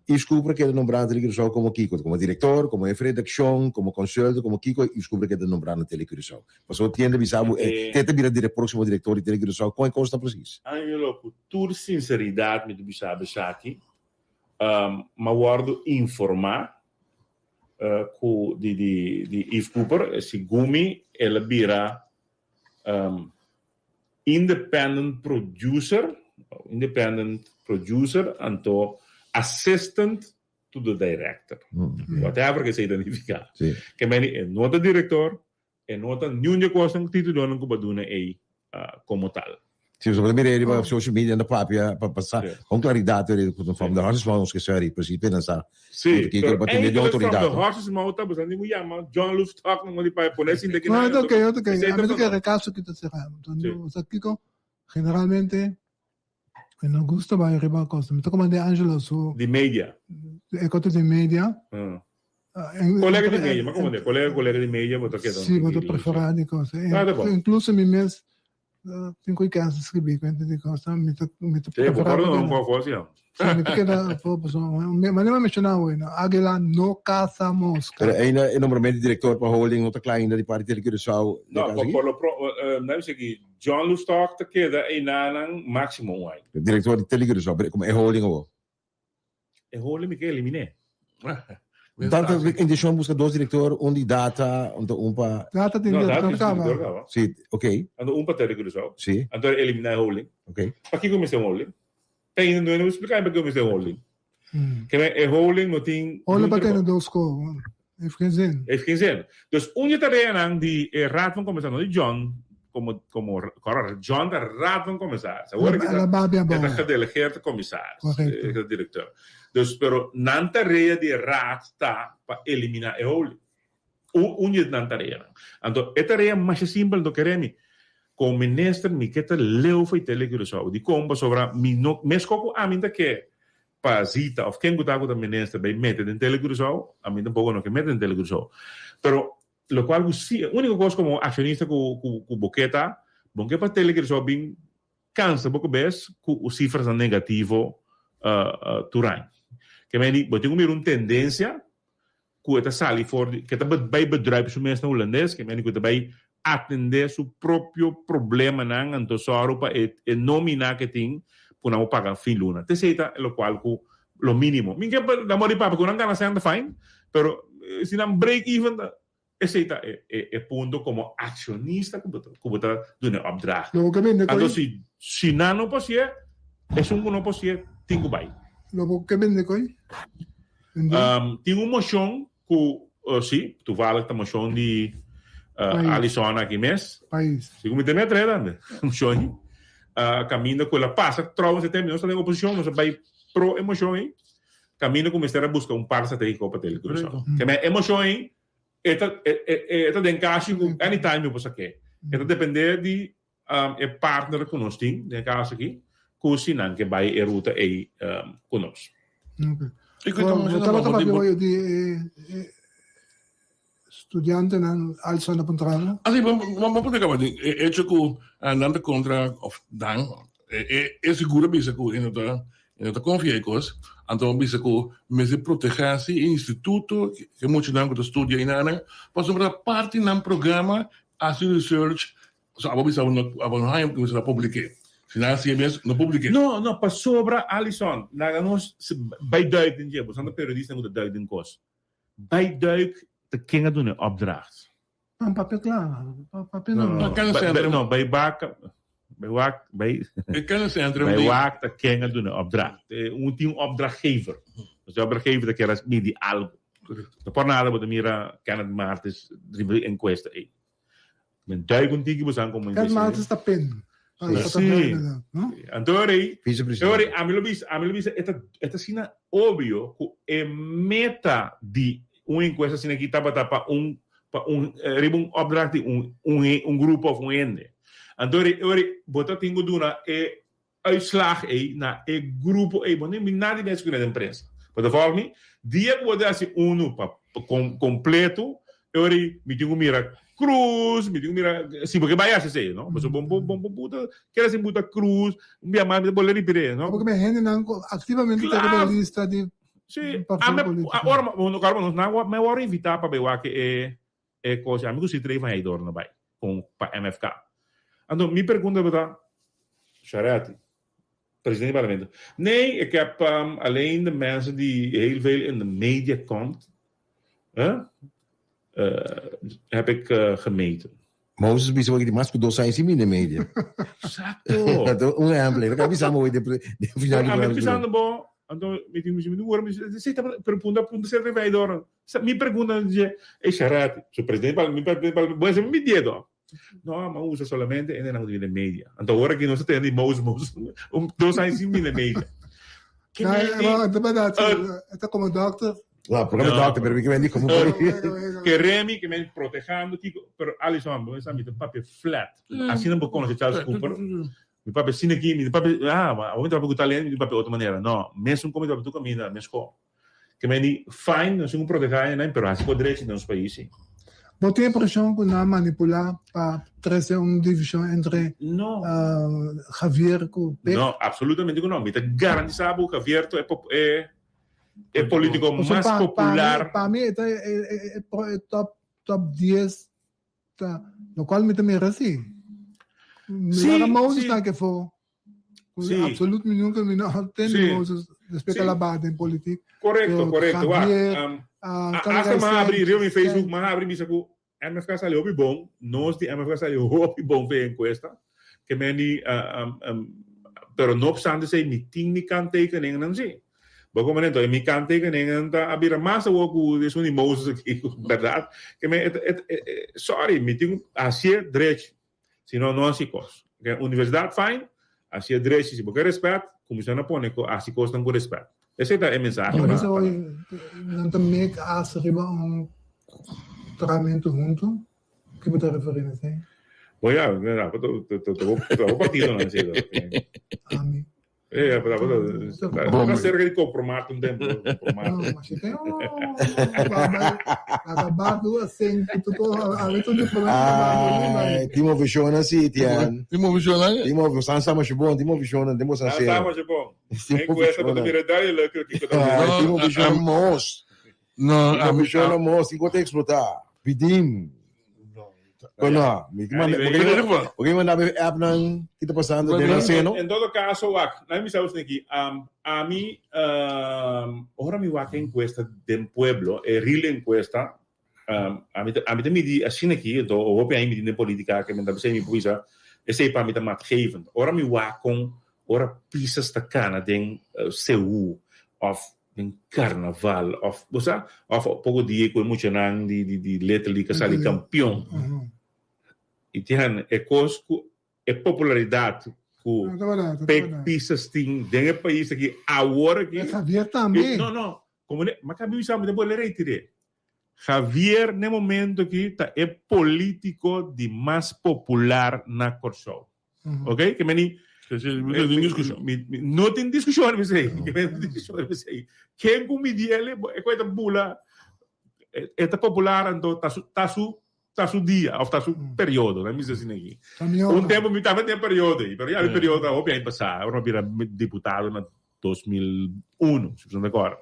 Yves Cooper keda nombrá na Tele Curaçao komo kiko? Komo direktor, komo hefe redakshon, komo konsulto, komo kiko Yves Cooper keda nombrá na Tele Curaçao? Pasobra tin hende bisa bo e te ta bira direk próksimo direktor di Tele Curaçao, kon e kos ta presis? Angelo, ku tur sinseridat mi ta bisa bo esaki, mi a wòrdu informá ku di di di Yves Cooper segun mi el a bira independent producer independent producer anto assistant to the director whatever ke esei ta nifiká ke meni e no ta director E no ta niun di e kosnan ku titulonan ku bo a duna ei komo tal. Si, pasobra ta mira e riba social media nan ta papia pa pa sa con claridad e ku from the horse's mouth nos ke sa ri pero si pena sa Si, ku pero pa tende di eigenlijk from autoridad. the horse's mouth ta boso tin ku yama John Loefstok nan di pa pone sinta No, kinan e ta ok, e ta ok. Esei A ta mi ta from kere kaso ki ta sera. Si. Sa kiko generalmente. Mi no gusta bai riba cosa. Mi ta komandé Angelo su. Di media. E kota di media. Kolega di media, ma komandé. Kolega, kolega di media bo ta keda. Si, bo ta preferá di cosa. Inkluso mi mes tin ku kens skribí kuenta di cosa. Mi ta mi ta preferá. Bo no un poko así. Si, mi ta keda afó pasobra manera mi menshoná awe, no, águila no kasa moska. Pero ainda e nombramentu di direktor pa holding no ta kla ainda di parti Tele Curaçao. No, por lo pronto, nan bisa aki John Loefstok ta keda einanan máximo un aña. Director di Tele Curaçao, pero como e holding awor? E holding mi ke eliminé. Tanto intencion busca dos director, un di data, anto un pa... Data tin No, data tin director caba. Si, ok. Anto un pa Tele Curaçao. Si. Anto eliminá e holding. Ok. Pakiko mester un holding? Te ainda no a explica pakiko mester un holding. Keme e holding no tin... Holding pa tene dos ko. Heeft geen zin. Heeft geen zin. Dus un di tareanan di e Raad van Commissaris, no di John como, como, kòrda, John ta Raad van Commissaris. Awor aki ta, e ta gedelegeerd commissaris, e ta directeur. Dus, pero nan tarea di e raad ta pa elimina e holding. Un, un di nan tareanan. Anto, e tarea masha simpel, anto kere mi, como minister mi ke ta leu for e Tele Curaçao. Dikon? Pasobra mi no, meskos ku ami ta ke pa Zita of ken ku ta ku ta minister bay mete den Tele Curaçao, ami tampoco no ke mete den Tele Curaçao. Pero locual ku si, e unico cos como accionista ku ku ku bo ke ta, bo ke pa Tele Curaçao bin cansa bo cabes ku u cifrasnan negativo tur aña. Ke meni bo tin ku mira un tendencia ku e ta sali for di, ke ta bai bedruip su mes na hulandes, ke meni ku e ta bai atendé su propio problemanan, anto sòru pa e e nómina ke tin ku nan por paga fin luna. Te esei ta lokual ku lo mínimo. Mi ke pa amor di papia ku nan gana sèn ta fine, pero si nan break even ta esei ta e e e punto komo akshonista ku bo ta ku bo ta duna e opdracht. Lo bo ke bende Anto si si nan no por hasié, esun ku no por hasié tin ku bai. Lo bo ke bende koi? Tin un mocion cu, si, toevallig ta mocion di Alison aki mes. Pais. Si cu mi ta mete reda, mocion ei. Caminda cu el a pasa, trouwens e tempo nos ta den oposicion, nos a bay pro e mocion ei. Caminda cu mester a busca un par strategico pa Tele Curaçao. Keme e mocion ei, e ta, e ta den kashi cu anytime mi por saké. E ta depende di e partner ku nos tin den e kaso aki ku si nan ke bai e ruta ei ku nos. Bo tabata papia hoy di e studiantenan alsa na puntrada? Ah si, bo por kaba di e hecho ku nan ta kontra of nan e seguro a bisa ku e no ta e no ta konfia e kos, anto a bisa ku mester proteha si e instituto e muchanan ku ta studia einanan pasobra parti nan programa hasi research So abo bisa abo no abo no haña ku mester a publik'é. Si nan hasié mes, no publik'é. No, no, pasobra Alison, laga nos bai duik den dje, bo sa ta periodista ku ta duik den kos. Bai duik ta ken a duna e opdracht. Nan papia kla, papia no. No, no, no, bai bak, bai wak, bai, E kenniscentrum bai wak ta ken a duna e opdracht. Un tin un opdrachtgever. Dus e opdrachtgever ta kier a midi algo. No por nada bo ta mira Kenneth Martis riba e enkuesta ei. Men duik un tiki bosan como Kenneth Martis ta pen. Sí. Anto rei, ori ami lo bisa, ami lo bisa e ta e ta asina obvio ku e meta di un enkuesta asina aki tabata pa un pa un riba un opdracht di un un un grupo of un hende. Anto rei ori bo ta tin ku duna e uitslag ei na e grupo ei, bo no bin nada di mester ku den prensa. Bo ta volg mi? Dia ku bo ta hasi unu pa kompleto, e ora ei mi tin ku mira krus, mi tin ku mira, si bo ke bai hasi esei, no? Pasobra bo bo bo buta, keda sin buta krus, un bia mas mi ta bolbe ripir'é, no? Pasobra hendenan ku aktivamente ta riba e lista di partido politiko. Si, ora, ora nos nan me wòrdu invitá pa bai wak e e kos, ami ku Citrey van Heydoorn a bai kon pa MFK. Anto mi pregunta tabata, Charetti, presidente di parlamento, nee, ik heb alleen de mensen die heel veel in de media komt, hè, heb ik gemeten. Moses bisa wak di mas ku dos aña sin bini den media. Exacto. Un ehempel, e ka bisa mo den final di Ami ta bisando bo, anto mi tin mi wor mi si ta pero punta punta ser reveidor. Mi pregunta dje, e Charetti, su presidente mi presidente bo ese mi dieto. No, ma usa solamente e nan di media. Anto ora ki nos ta tende di Moses Moses un dos aña sin bini media. No, ta berdad, e ta como dokter. No, porque mi dokter, pero mi ke mendi como Ke Remy, ke men protehando kiko, pero Alison, bo mester mi ta papia flat. Asina bo konoce Charles Cooper. Mi papia asina aki, mi papia, ah, ma awor mi ta papia ku tal hende, mi papia otro manera. No, mesun kon mi ta papia tur kaminda, meskos. Ke men di, fine, nos tin ku protegá hendenan, pero hasi por drechi den nos pais si. Bo tin impreshon ku nan a manipulá pa trese un divishon entre No. Javier ku Pek? No, absolutamente ku no. Mi ta garantisá bo ku Javier ta e e politiko Pasobra mas pa mi, popular. pa mi e ta e top top dies Ta locual mi ta mira si. Sí, Mira Moses sí. na ke fo. Sí. Absoluut mi nunca mi no tende Sí. Moses después Sí. que la bate en politiek. Correcto, Pero correcto. Wak, Javier, um, ah, a- Carlos hasta mas García, abri, riba mi Facebook, Sen. mas abri bisa ku MFK sali hopi bon, nos di MFK sali hopi bon fe encuesta. Ke men di, ah, um, um, pero no obstante esei mi tin mi kanttekeningen sí. Bo komprende? Entonces, mi kanttekeningen ta a bira mas awor ku esun di Moses aki, bèrdat? Ke men, et, et, et, sorry, mi tin hasié drechi, si no, no hasi kos. Ke universidat fine, hasié drechi, si bo ke rèspèt, kuminsá na pone ku hasi kosnan ku rèspèt. Esei ta e mensahe Por pa, eso pa hoy nan ta mek as riba un trahamentu huntu. Ki bo ta referí na esei? Bo ya, ta ta bo partidonan esei. Ami. Eh, pero pero está cerca de comprometer un tempo. No, mas tem um acabar assim, tu tu a tu de problema. Ai, Timo Visiona sí, Tian. Timo Visiona? Timo Visiona, sama bom, Timo Visiona, Timo Ah, Sansero. sama bom. Timo Encuesta para Visiona. mira dale que que Ah, Timo Visiona mos. No, Timo Visiona mos, tingo te explotar. Pidim. No, mi Anyway. Porque manda mi app nan, que está pasando den seno. En todo caso, wak, na mi sabes neki, um, a mi, um, ora mi wak encuesta den pueblo, e real encuesta, um, a mi a mi te midi asina aki, do hopi aña mi tin den politica, ke men ta bisa mi bisa, esei pa mi ta maatgevend. Ora mi wak kon, ora pisas ta kana den uh, CU, of den carnaval, of, bo sa, of poko dia ku e muchanan di, di, di Little League a sali kampion. I tian e kos ku e popularidat ku No, ta verdad, ta Pek verdad. Pisas tin den e pais aki awor aki. Javier tambe. No, no. Como ne, ma kabi bisa mi te por retiré. Javier ne momento aki ta e politico di mas popular na Kòrsou. Ok? Ke meni No tin discusion. No tin discusion mi sei. Ke meni discusion mi sei. Ken ku midi ele, e koe ta bula. E ta popular anto ta su ta su ta su dia of ta su periodo, laat mi bisa asina aki. Un tempo mi tambe tin periodo ei, pero ya mi periodo ta hopi aña pasá. Ora mi bira diputado na 2001, si bo no recorda.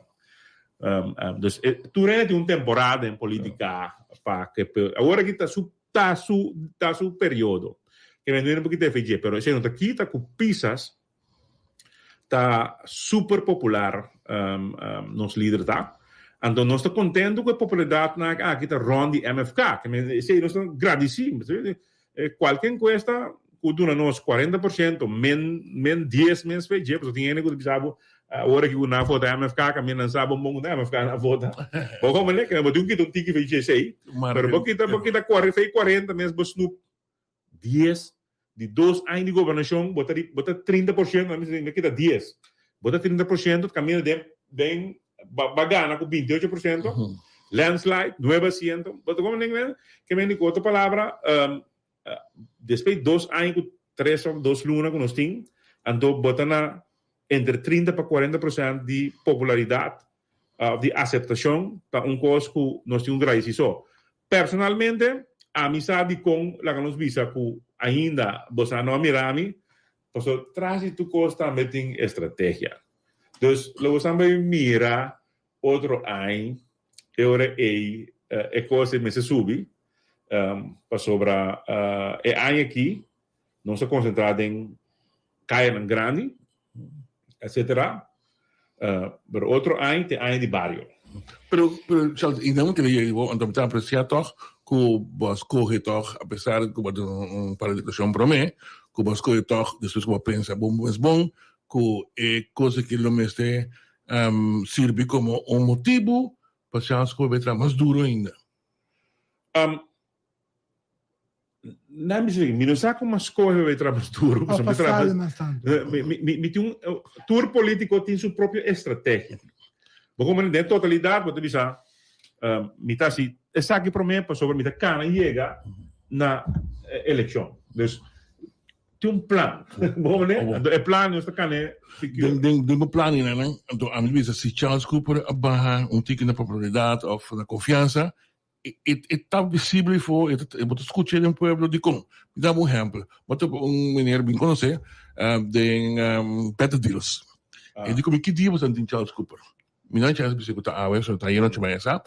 Um, um, dus tur hende tin un temporada den politica pa ke awor aki ta su ta su ta su periodo. Ke men un poquito FG, pero esei no ta kita ku Pisas ta super popular um, um, nos lider ta. Anto nos ta contento ku e popularidad na aki ta rond di MFK. Ke men esei nos ta gradisi. Kualke enkuesta ku duna nos 40% men men 10 men FG, pasobra tin hende ku ta bisa bo Ora ki ku nan vota MFK kaminda nan sa bon bon ku ta MFK nan vota. Bo komprende? Bo tin ku kita un tiki fei esei, pero bo kita bo kita fei 40 mes bo snoep 10 di dos aña di gobernashon bo ta bo ta 30% nan bisa kita 10. Bo ta 30% kaminda den den ba gana ku 28% landslide nuebe asiento. Bo ta komprende? Ke men di ku otro palabra Despues di dos aña ku tres òf dos luna ku nos tin, anto bo ta na entre 30 pa 40 prosènt di popularidat òf di aseptashon ta un kos ku nos tin ku gradisí. So, personalmente ami sa dikon laga nos bisa ku ainda bo sa no a mira mi, pasobra tras di tur kos tambe tin estrategia. Dus lo bo sa bai mira otro aña e ora ei e kos ei mester subi pasobra e aña aki nos a konsentrá den kayanan grandi etcetera pero otro aña ta e aña di bario. Pero pero Charles i nan kere yega bo anto mi ta apresiá tòg ku bo a skohe tòg apesar ku bo a duna un par di deklarashon promé ku bo a skohe tòg despues ku bo a pensa bon mes bon ku e kos aki lo mester sirbi komo un motibu pa Charles ku bo traha mas duru ainda. Na mi si, mi no sa kon mas skohe pa traha mas duru. Of pa sali mas tantu. Mi tin un, tur politiko tin su propio estrategia. Bo komprende? Den totalidat bo ta bisa, mi ta hasi esaki promé pasobra mi ta kana yega na elekshon. Dus. Tin un plan. Bo ne? Anto e plan nos ta kane Den den den bo plan einan, anto ami bisa si Charles Cooper a baha un tiki na popularidad of na confiansa, e e e ta visibel afo, e ta bo ta scucha den pueblo dicon. Mi daba un ehempel, bo ta un meneer bin conoce den Better Deals. E di cu mi ki dia bo ta tin Charles Cooper? Mi no a chance bisa cu ta awe, so ta ayera nochi maya sa.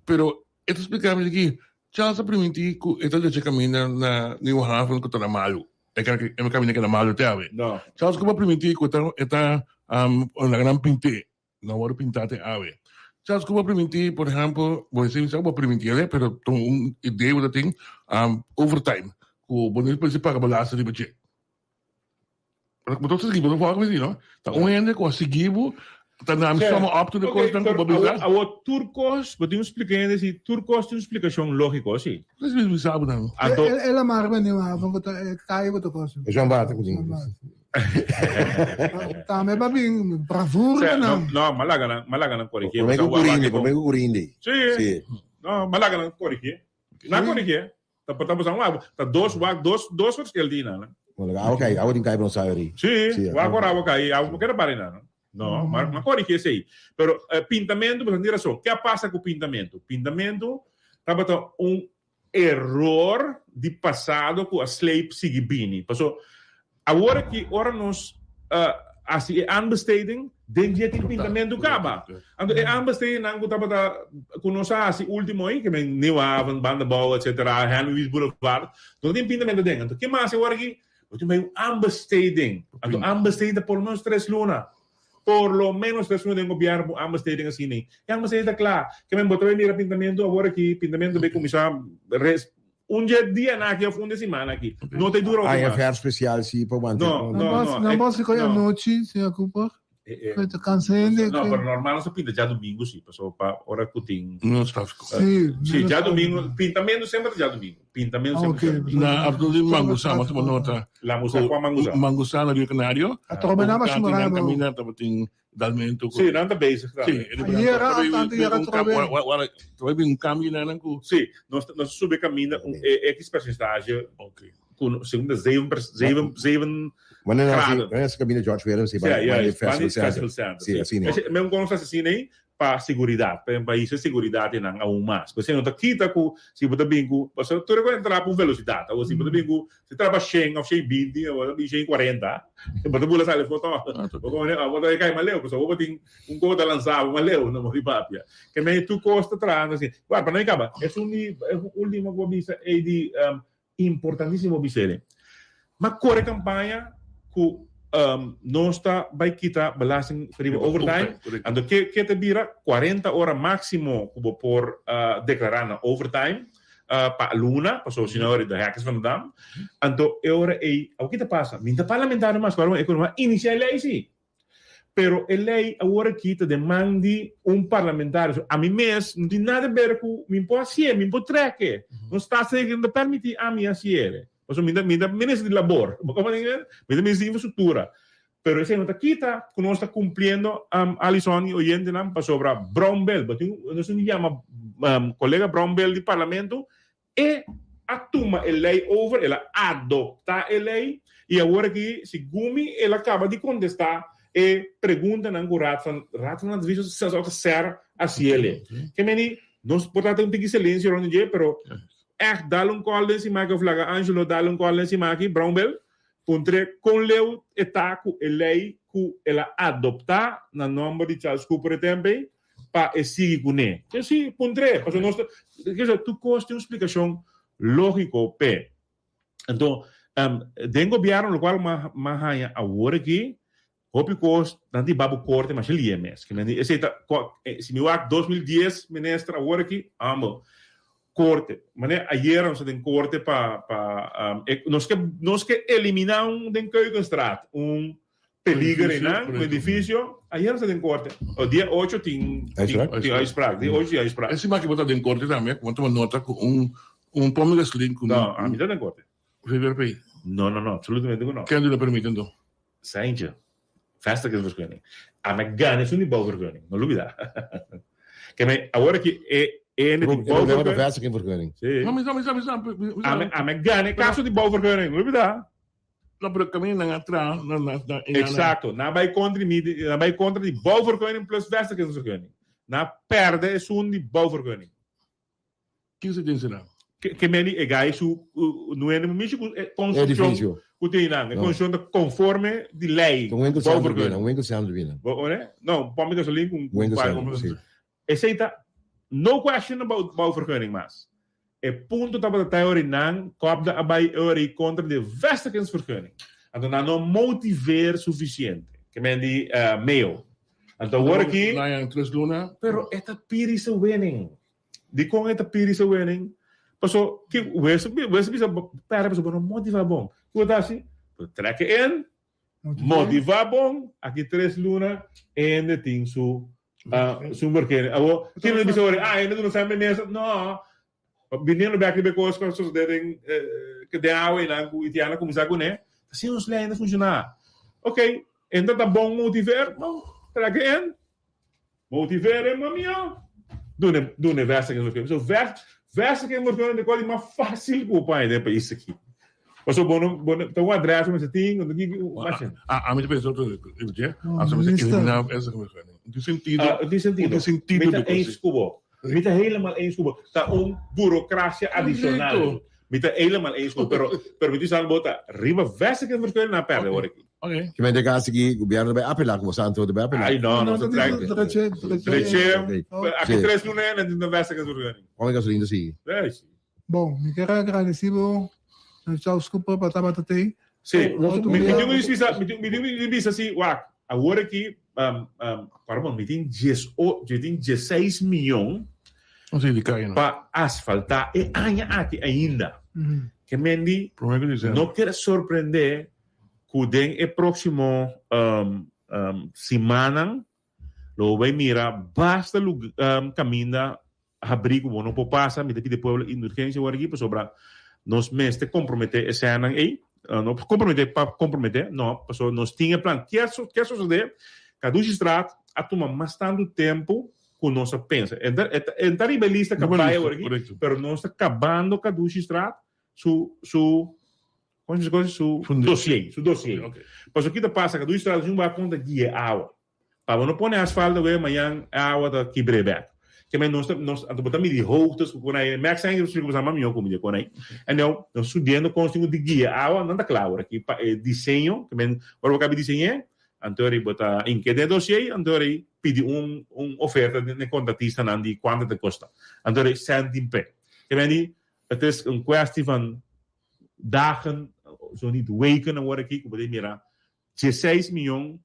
Pero e ta splica mi di ki Charles a priminti cu e ta decha caminda na Nieuwe Haven cu ta na malu. E caminda keda malu te awe. Charles Cooper a priminti cu e ta laga nan pint'e. No a wòrdu pintá te awe. Charles Cooper a priminti, por ehèmpel, bo esei mi sa ku bo a priminti el, pero ta un idea bo ta tin, overtime, ku bo no mester paga belasting riba dje. Bo ta sigui, bo ta wòrdu mi si, no? Ta un hende ku a sigui bo, ta na mi sòma òp tur e kosnan ku bo bisa. Awor tur kos, bo tin un splika hende si tur kos tin un splikashon lógiko, si. Nos mismo sa bo nan. Anto. El a marba ni un avon ku ta e kai ku ta kos. E Joan Bata ku tin. Tambe pa bin bravura nan. No, ma laga nan, ma laga nan korigé. Promé ku kurindi, promé ku kurindi. Sí. No, ma laga nan korigé. Nan korigé. Ta por ta bosan wak, ta dos wak, dos, dos verschil di nan. Awa kai, awa tin kai pa nos sabi ri. Sí, wak ora awa kai, awa no keda para nan. No, ma ma korigé esei. Pero pintamentu, bosan tin rason. Ke a pasa ku pintamentu? Pintamentu tabata un eror di pasado ku a sleip sigui bini. Paso awor aki ora nos hasi e aanbesteding, den dje tin pintamentu kaba. Anto e aanbestedingnan ku tabata ku nos a hasi ultimo ei, ke men Nieuwe Haven, Bandabou etcetera, Henry Louis Boulevard, no tin pintamentu aden. Anto ke mas awor aki? Bo tin bai un aanbesteding. Anto aanbesteding ta por lo menos tres luna. Por lo menos tres luna den gobierno pa un aanbesteding asina ei. E aanbesteding ta kla. Ke men bo ta bai mira pintamentu awor aki, pintamentu ta bai kuminsá res un dje dianan aki of un dje siman aki. No ta dura hopi mas. AFR spesial si pa wanta. No, no, no. Nan bos koe anochi, señor Cooper. Koe ta kansa hende. No, pero normal nos ta pinta djadumingu si, pasobra pa ora ku tin. Menos tráfiko. Si, Si, djadumingu, pintamentu semper ta djadumingu. Pintamentu Ah, semper ok. ta djadumingu. Na Abdul di Mangusá, mas tuma nota. Langusá, kua Mangusá? Mangusá na Rio Canario. A trobe nan Tanti mashumurá, nan bro. kaminda tabatin dalmentu ku. Si, nan ta bezig Si, tambe. Ayera, antes ayera trobe. Trobe bin un kambio na nan ku. Si, nos nos a subi kaminda un X persentahe. Ok. Ku segun ta zeven zeven zeven Wanneer graden. wanneer hasi kaminda George Willem si Sí, ja, banda Festival Festival Center. Center. Si, asina. Ese men kon nos hasi asina ei pa seguridat, pa pa hisa seguridat einan aun mas. Pasobra no ta kita ku si bo ta bin ku pasobra tur e ku entra ku velosidat. Awor si bo ta bin ku si traba shen òf shen binti bo ta bin shen kuarenta bo ta bula sali for tòg. Bo komo bo ta kai mas leu pasobra bo tin un kos ta lansa bo mas leu no bo di papia. Ke men tur kos ta trahando asina. Wak pa no kaba esun di ultimo ku bo bisa ei di Importantísimo bis'e. Ma kore kampaña ku nos ta bai kita belasting riba overtime, anto ke ke ta bira kuarenta ora máksimo ku bo por deklará na overtime pa luna, pasobra si no de hek is van de dam. Anto e ora ei, awor ki ta pasa? Mi no ta parlamentario mas, pero e ku a inisiá e lei si. Pero e ley awor aki ta den man di un parlamentario. So, ami mes no tin nada ber cu mi por hacié, mi por trek e. No staatsrekening no ta permiti ami hacié. Pasobra mi ta, mi ta minister di labor. Bo comprende mi? Mi ta minister di infrastructura. Pero esey no ta kita cu nos ta cumpliendo, Alison y oyentenan, pasobra Brownbill, bo tin, nos tin yama colega Brownbill di parlamento, E a tuma e lei over, el a adoptá e lei i awor aki segun mi el a kaba di kontestá e preguntanan ku Raad van Raad van Advies ta ser hasiel. Ke meni nos por ta tin un tiki silencio rond di dje pero ègt dal un kòl den simaki òf laga Angelo dal un kòl den simaki, Brownbill, puntr'é kon leu e ta ku e lei ku el a adoptá na nòmber di Charles Cooper e tempu ei. pa e sigui kuné. Ke si, puntr'é, pasobra nos ta, ke si, tur kos tin un splikashon lógiko p'e. Anto, den gobièrnu lokual m'a haña awor aki, hopi kos nan tin babu korte masha lie mes. Ke mende esei ta, si mi wak 2010 minister awor aki, amo, korte. Manera ayera nos ta den korte pa, pa, nos ke, nos ke eliminá un den Keukenstraat, un Peliger einan, un edifisio. Ayer nos ta den korte. O dia ocho tin tin uitspraak. Dia ocho tin uitspraak. E siman aki bo ta den korte tambe, ku bo tuma nota ku un un pom di gasolin ku No, ami ta den korte. VVRP? No, no, no, absolutamente ku no. Ken duna permit anto? Seintje, Vestigingsvergunning. Ami a gana esun di bouwvergunning, no lubida. Ke men awor aki e ene di bouwvergunning. Vestigingsvergunning. Si. No, mi sa, mi sa, mi sa. Ami a gana e kaso di bouwvergunning, no lubida. No, pero kaminda nan a traha na na na Exacto. Nan a bai kontra di mi, nan a bai kontra di bouwvergunning plus vestigingsvergunning. Nan a pèrdè esun di bouwvergunning. Kiko se tin será? Ke meni e gai su nuende mishi ku e konstrukshon ku tin nan. E konstrukshon ta konforme di lei. Un winkel sandro bina, un winkel sandro bina. No, un pomp di gasolin ku un par. Esei ta no question about bouwvergunning mas. E punto tabata ta ora nan kòpda a bai ora i kontra di vestigingsvergunning. Anto nan no motiveer sufisiente. Ke men di mail. Anto awor aki. Pero e ta piri se winning. Dikon e ta pidi se wening? Paso ki wes wes bisa pera paso bo no motiva bon. Kiko ta hasi? Bo trek e in, motiva bon, aki tres luna hende tin su su werkende. Awo kiko ta bisa ora? Ah hende duna sa mesa. No, biniendo bek riba e kos ku a sosode den ke den awe einan ku Itiana a kuminsá kuné, ta asina nos lei ta funshoná. Ok, hende ta bon motiver, bon, trek e in. Motivere mamia dune dune vestiging vergunning. So vestiging vergunning ta kos di mas fácil ku bo paña den e pais aki. Pasobra bo no bo no ta un adres ku mester tin ku ki mashin. A ami ta pensa otro dje, asa mester eliminá vestiging vergunning. No tin sentido. No tin sentido. No tin sentido Mi ta eens ku bo. Mi ta helemaal eens ku bo. Ta un burokrasia adishonal. Mi ta helemaal eens ku bo, pero pero mi tin sa bo ta riba vestiging vergunning nan a pèrdè ora aki. Ok. Ki men de cas aki gobierno ta bay apela cu boso antwoord ta bay apela. Ay no, no, No, trek. Treche, Treche, Ok. aki Sí. tres luna en tin vestiging vergunning. Pon gasolina ta sigui. Ey, si. Bon, mi kier a gradeci bo, Charles Cooper, pa tabata tey. Sí, Otro mi dia- tin cu bisa, mi tin mi tin cu bisa si, wak, awor aki, um, um, pardon, mi tin dies o, mi tin dieseis miyon No sé di kai no. pa asfalta e aña aki ainda. Ke men di, Prome ku diciember. no keda sorprende ku den e próksimo um, um, simannan lo bo bai mira basta lug, um, kaminda habrí ku bo no por pasa. Mi ta pidi pueblo indulgensia awor aki pasobra nos mester komprometé e sènnan ei. No komprometé pa komprometé, no, pasobra nos tin e plan. Ke ke a sosodé? Kadushistraat a tuma mas tantu tempu ku nos a pensa. E ta e ta riba e lista kabai awor aki, pero nos ta kabando Kadushistraat su su su dossier, su dossier. Pasobra ki ta pasa? Kadushistraat un bai konta guia awa. Pa bo no pone asfalto awe, mañan e awa ta kibr'é bek. Ke men nos ta, nos, anto bo ta midi hoogtes ku kon ai, Max Henry splika bo sa mas mihó ku mi di kon ai. En nou, nos subiendo kon tin ku di guia awa, nan ta kla awor aki pa e diseño, ke men ora bo kabi diseñ'é, anto eri bo ta ink'é den e dossier, anto eri pidi un, un oferta den e kontratistanan di kuantu ta kosta. Anto eri sèntin p'e. Ke men di, het is un kwestie van dagen, zo niet weken awor aki ku bo ta mira Diesseis miyon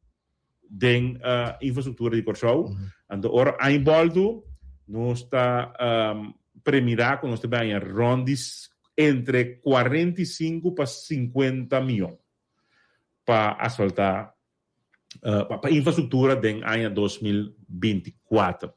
den infrastruktura di Kòrsou. Anto ora aña bòltu nos ta premirá ku nos ta baña rònt di entre 45 pa 50 miyon pa asfaltá pa infrastruktura den aña 2024.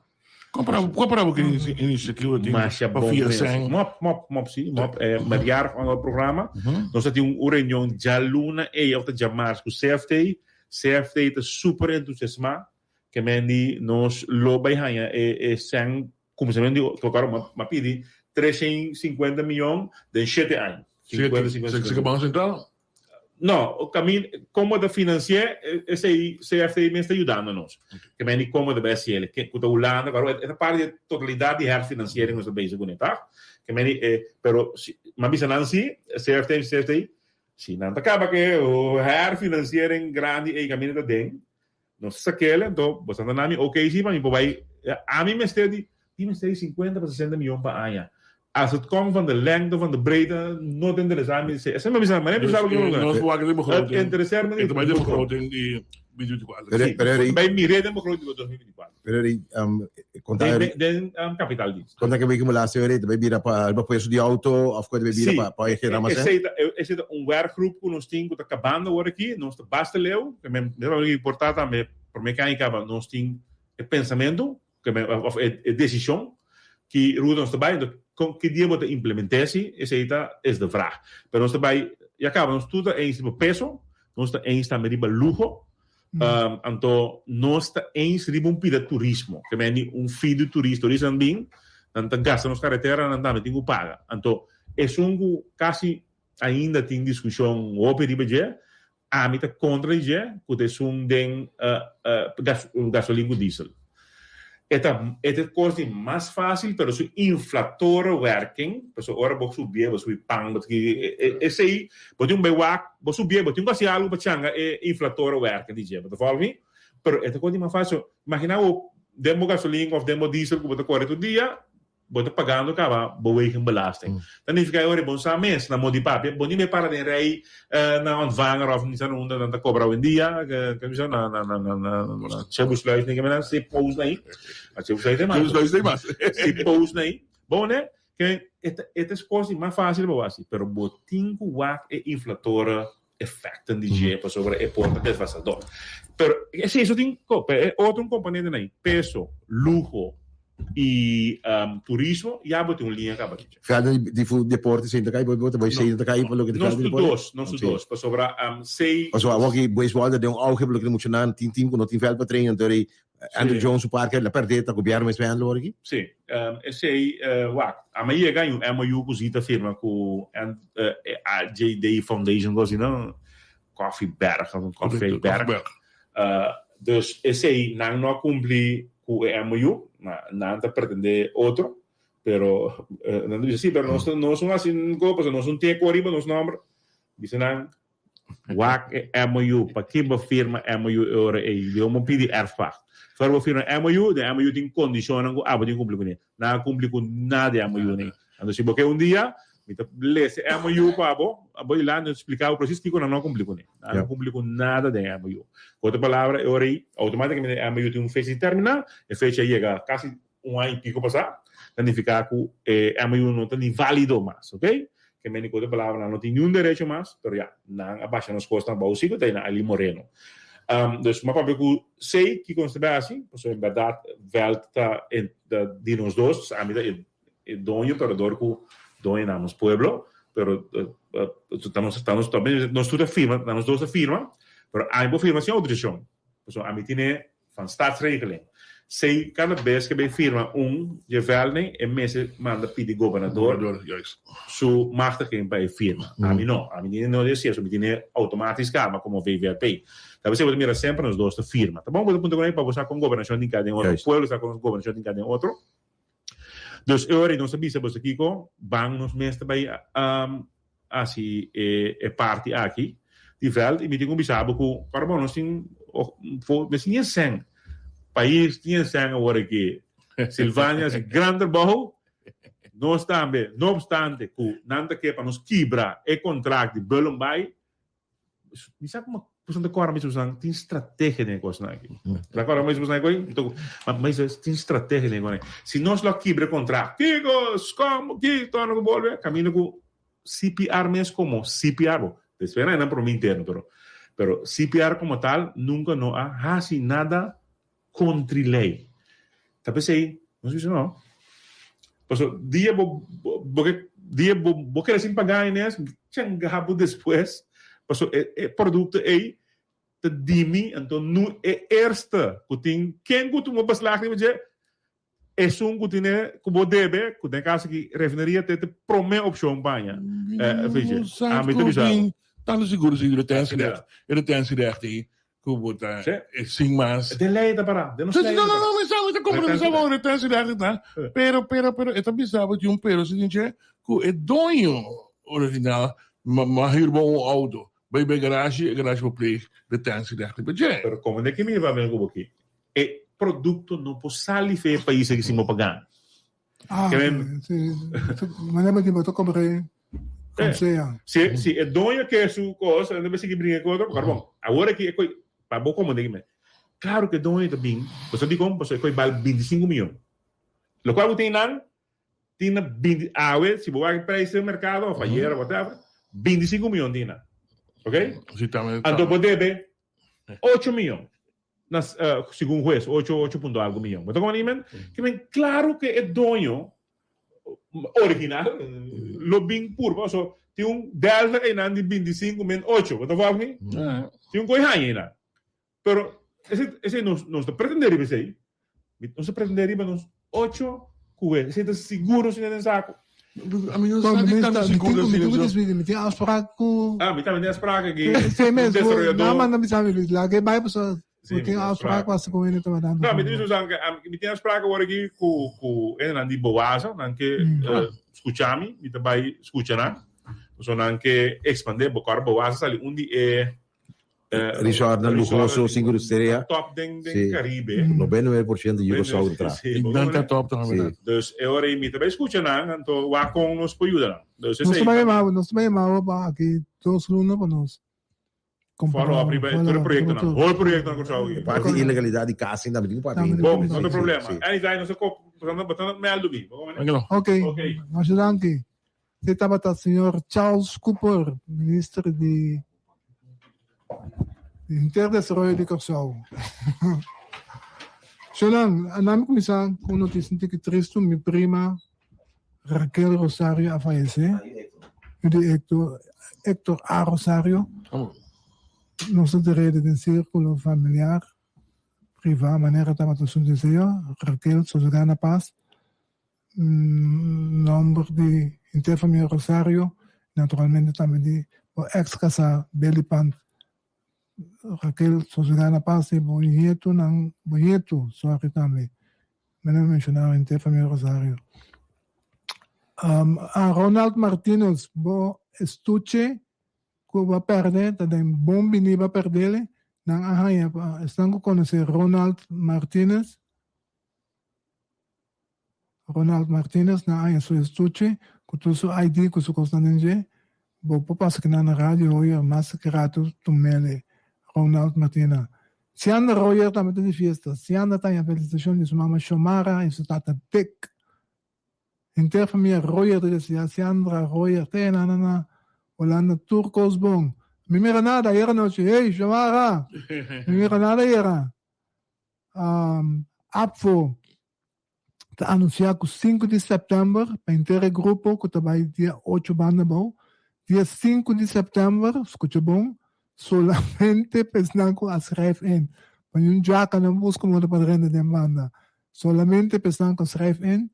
Kua pará bo ke inisiativa tin Masha pa bon fia mes. sèn? Mop, mop, mop si, mop. Eh, meerjarig onderhoudsprogramma. Nos a tin un reunion djaluna ei of ta djamars ku CFT. CFT ta super entusiasmá ke men di nos lo bai haña e e sèn kuminsamentu di klaro m'a pidi 350 miyon den shete aña. 50, 50, Seke 50. Banko Sentral? No, camin, como ta financié, esey CFT mes ta yudando nos. Ke men di como ta bay haciele, ke, ku ta Hulanda, claro, e ta parti di e totalidad di herfinanciering nos ta bezig kuné, ta? Ke men di, e, pero si, m'a bisa nan si, CFT, CFT, si nan ta caba ke herfinanciering grandi ey caminda ta den, nos ta sakele, anto boso ta na mi ok si pa mi por bay, ami mester di, mi mester di 50 pa 60 miyon pa aña. Als het komt van de lengte, van de breedte, no ta interesa mi. Esei mi a bisa, manera mi bisa Dus, bo nos wak den Het begroting. intereseer me E niet. ta bai den begroting di 2024. Pero, Sí, pero Eric, bai mir'é den begroting di 2024. pero Eric, um, konta Den, Eric, den um, kapitaaldienst. konta ke wiki mula se Eric, bai bira pa riba puesto di auto of ku bai bira Sí, pa pa e rama sen? esei ta, esei ta un werkgroep ku nos tin ku ta kabando awor aki, nos ta basta leu, ke men mi ta importá tambe promé ke aña kaba nos tin e pensamentu ke men of e e desishon ki ruta nos ta bai, enton kon ki dia bo ta implement'é si, esei ta es de vraag. Pero nos ta bai, ya kaba nos tur ta eens riba peso, nos ta eens tambe riba luho, anto nos ta eens riba un pida turismo, ke men di un fee di turista, turistanan bin, nan ta gasta nos karetera, nan tambe tin ku paga. Anto esun ku kasi ainda tin diskushon hopi riba dje. Ami ta kontra di dje ku ta esun den gasolin ku diesel. E ta e ta e kos di mas fásil pero su inflatore werking, pasobra ora bo subié bo subi pan bo ta esei bo tin un bai wak bo subié bo tin ku hasi algu pa changa e inflatore werking di dje bo ta follow mi? Pero e ta kos di mas fásil. Imagina bo den bo gasolin òf den bo diesel ku bo ta kore tur dia Bo ta pagando caba bo wegenbelasting. Ta nifica e ora bon sa mes na modi papia bo ni bay para den rij na ontvanger of ni sa na unda nan ta cobra awendia ke mi sa na na na na na Chebursluis ni ke mi nan si post na ahi a Chebursluis ta mas Chebursluis ta mas si post na ahi bo ne ke e ta e ta cos di mas facil pa bo haci pero bo tin cu wak e inflatore effecten di dje pasobra e por ta devastador pero esey so tin e otro componente na ahi peso luho Y turismo ya bo tin un liña caba dicho. Velden di deporte sin ta cay bo ta bay sin ta cay pa loke ta Nos tu dos, nos tu dos pasobra sei. Pasobra awor ki baseball ta den un auge pa loke ta mucha nan tin team cu no tin veld pa train anto rey Andrew Jones su parke la perde ta gobierno mes bay handle awor aki. Si, esey wak a mi yega un MOU cu Zita firma cu AJD Foundation cos asina Koffieberg of Koffieberg. Dus esei nan no a cumpli cu e MOU, ma nan ta pretende otro, pero nan ta bisa si, pero nos nos no haci go pasobra nos no tin e cu ariba nos nomber. Bisa nan, wak e MOU, paki bo firma MOU e ora ei? Dios bo pidi erfpacht. Ora bo firma MOU, den MOU tin condicionnan cu abo tin cumpli cune. Nan a cumpli cu nada di MOU nei. Anto si bo ke un dia, mi ta lesa e MOU pa bo, abo di landa splica bo precies kico nan no a cumpli cune. Nan no a cumpli cu nada den e MOU. Cu otro palabra, e ora ei, automaticamente e MOU tin un fecha determina, e fecha a yega casi un aña y pico pasa, ta nifica cu e MOU no ta ni valido mas, ok? Ke mende cu otro palabra, nan no tin niun derecho mas, pero ya, nan a basha nos cosnan abao si cu ta na Ali Moreno. Dus mi a papia cu Sey kico nos ta bay haci, pasobra en berdad veld ta di nos dos, ami ta e doño, pero dor cu doño na nos pueblo, pero ta nos, ta nos, nos tur ta firma, ta nos dos ta firma, pero ami por firma sin autorisacion, pasobra ami tine Van staatsregeling. Sei kada bes ke bay firma un dje vèlding e mester manda pidi gobernador su machtiging pa e firma. Ami no. Ami tine no di aseso. Mi tine automatisch kaba komo VVRP. Ta p'esei bo ta mira semper nos dos ta firma. Ta bon bo ta puntra ku nan pa bo sa kon gobernashon tin kada den otro. Pueblo sa kon gobernashon tin kada den otro. Dus e ora ei nos a bisa boso kiko, ban nos mes ta bai hasi e parti aki di vèlt i mi tin ku bisa bo ku ora bo nos tin mes tin e sèn, pais tin e sèn awor aki, Silvania hasi gran trabou, nos tambe, no opstante ku nan ta ke pa nos kibra e kontrakt di Bullenbaai, Mi sa kuma boso ta kòrda mi boso tin strategia den e kosnan aki. Ta kòrda mi boso aki? Ma mi sa tin strategia den e kosnan aki. Si nos lo a kibra e kontrakt, kiko, skom, ki, torna ku bolbe, kaminda ku CPR mes komo CPR, bo, despues nan prome interno, pero pero CPR komo tal nunka no a hasi nada kontri lei. Ta p'esei nos bisa no. Pasobra dia bo bo ke dia bo bo kere sin paga Ines, changa bo despues pasobra e e produkto ei ta di mi, anto nu e eerste ku tin ken ku tuma beslag riba dje esun ku tine ku bo debe ku den kaso aki refineria ta e prome opshon pa haña. Vije, ami ta bisa bo. Tantu sigur si retensierecht, e retensierecht ei Ku bo ta e sin mas. Den lei ta pará. Den nos lei ta pará. No, no, no, mi sa, mi ta komprendé, mi sa bon retensierecht ta. Pero, pero, pero, e ta bisa bo tin un pero si tin che ku e doño original ma hür bo un outo. Bai bai garashi, e garashi por pleeg retensierecht riba dje. Pero komo den ki mi va bini ku bo aki? E produkto no por sali fe e pais aki sin bo paga. Ah, si, si. Manera bo tin bo ta komprendé. Como sea. Si, si e doño ke su cos, e no sigui bringa cu otro, pero bon, awor aki e coi, pa bo como dime, claro que e doño ta bin, bo sa dicon? Pasobra e coi bal 25 miyon. Locual cu tin nan, tin na 20, awe, si bo wak e prijs den mercado, of ayer, whatever, 25 miyon tin nan. Ok? Si, tambe, Anto bo debe 8 miyon. Na, segun hues, ocho, ocho punto algo miyon. Bo ta como dime? Ke men, claro que e doño original lo bin purba paso tin un delta einan di 25 min 8 bo ta volg mi? Tin un koe haña einan pero ese ese nos nos ta pretende riba esei nos ta pretende riba nos 8 koe esei ta sigur nos tin den saco. Ami no sa di tantu sigur Mi tin ku despidi, mi tin afspraak ku. Ah, mi tambe tin afspraak aki. Sí mes, nan manda bisa mi Luis, laga e bai pasobra bo tin afspraak ku hasta ku hende ta dando. No, mi tin bisa mi tin afspraak awor aki ku ku hendenan di Boaza, nan ke skucha mi, mi ta bai skucha nan. Pasobra nan ke ekspandé, bo kòrda Boaza sali un di e Resortnan luhoso, sinku estrella. Top den den Caribe. 99% di Curaçao ta traha. Sí, Nan ta top tambe Sí. Dus e ora ei mi ta bai skucha nan, anto wak kon nos por yuda nan. Dus Nos esei ta bai tambe. yama, nos ta bai yama bo pa aki dos luna pa nos compara. Follow up riba Follow tur e up, proyectonan. tur. Hol proyectonan Curaçao aki. Parti di ilegalidad di casting tambe tin ku papia. Tambe Bon, tin no ku ta papia. problema. Sí. Anytime nos a kop, bo ta meldu mi. Bo komende? Dankjewel. Ok, Ok. masha danki. Esei tabata señor Charles Cooper, minister di Inter Desaroyo di Kòrsou. Shonan, anami mi kuminsá ku un notisia un tiki tristu, mi prima Raquel Rosario a fayesé, yu di Hector, Hector A. Rosario. Nos ta terede den sírkulo familiar privá manera tabata su deseo. Raquel sosegá na pas. Nomber di henter famia Rosario, naturalmente tambe di bo ex casá Billy Pant. Raquel sosegá na pas i bo nietunan, bo nietu, sorry tambe, mi no menshoná henter famia Rosario. A Ronald Martinus, bo estuche ku bo a pèrdè ta den bon bini bo a pèrdele, nan a haña pa esnan ku konosé Ronald Martinus, Ronald Martinez na aña su estuche ku tur su ID ku su kosnan den dje, bo por pasa kinan na radio hoyer mas ki ratu tumele Ronald Martina. Sianda Royer tambe ta di fiesta. Sianda ta haña felisitashon di su mama Shomara i su tata Dick. Henter famia Royer ta deseá Siandra Royer te na na na Holanda tur kos bon. Mi mira nada ayera nochi, hey Shomara! Mi mira nada ayera. APFO ta anunsiá ku sinku di sèptèmber pa henter e grupo ku ta bai dia ocho banda abou. Dia sinku di sèptèmber, skucha bon, solamente pa esnan ku a skrèf in. Pa niun djaka no buska moda pa drenta den banda. Solamente pa esnan ku a skrèf in.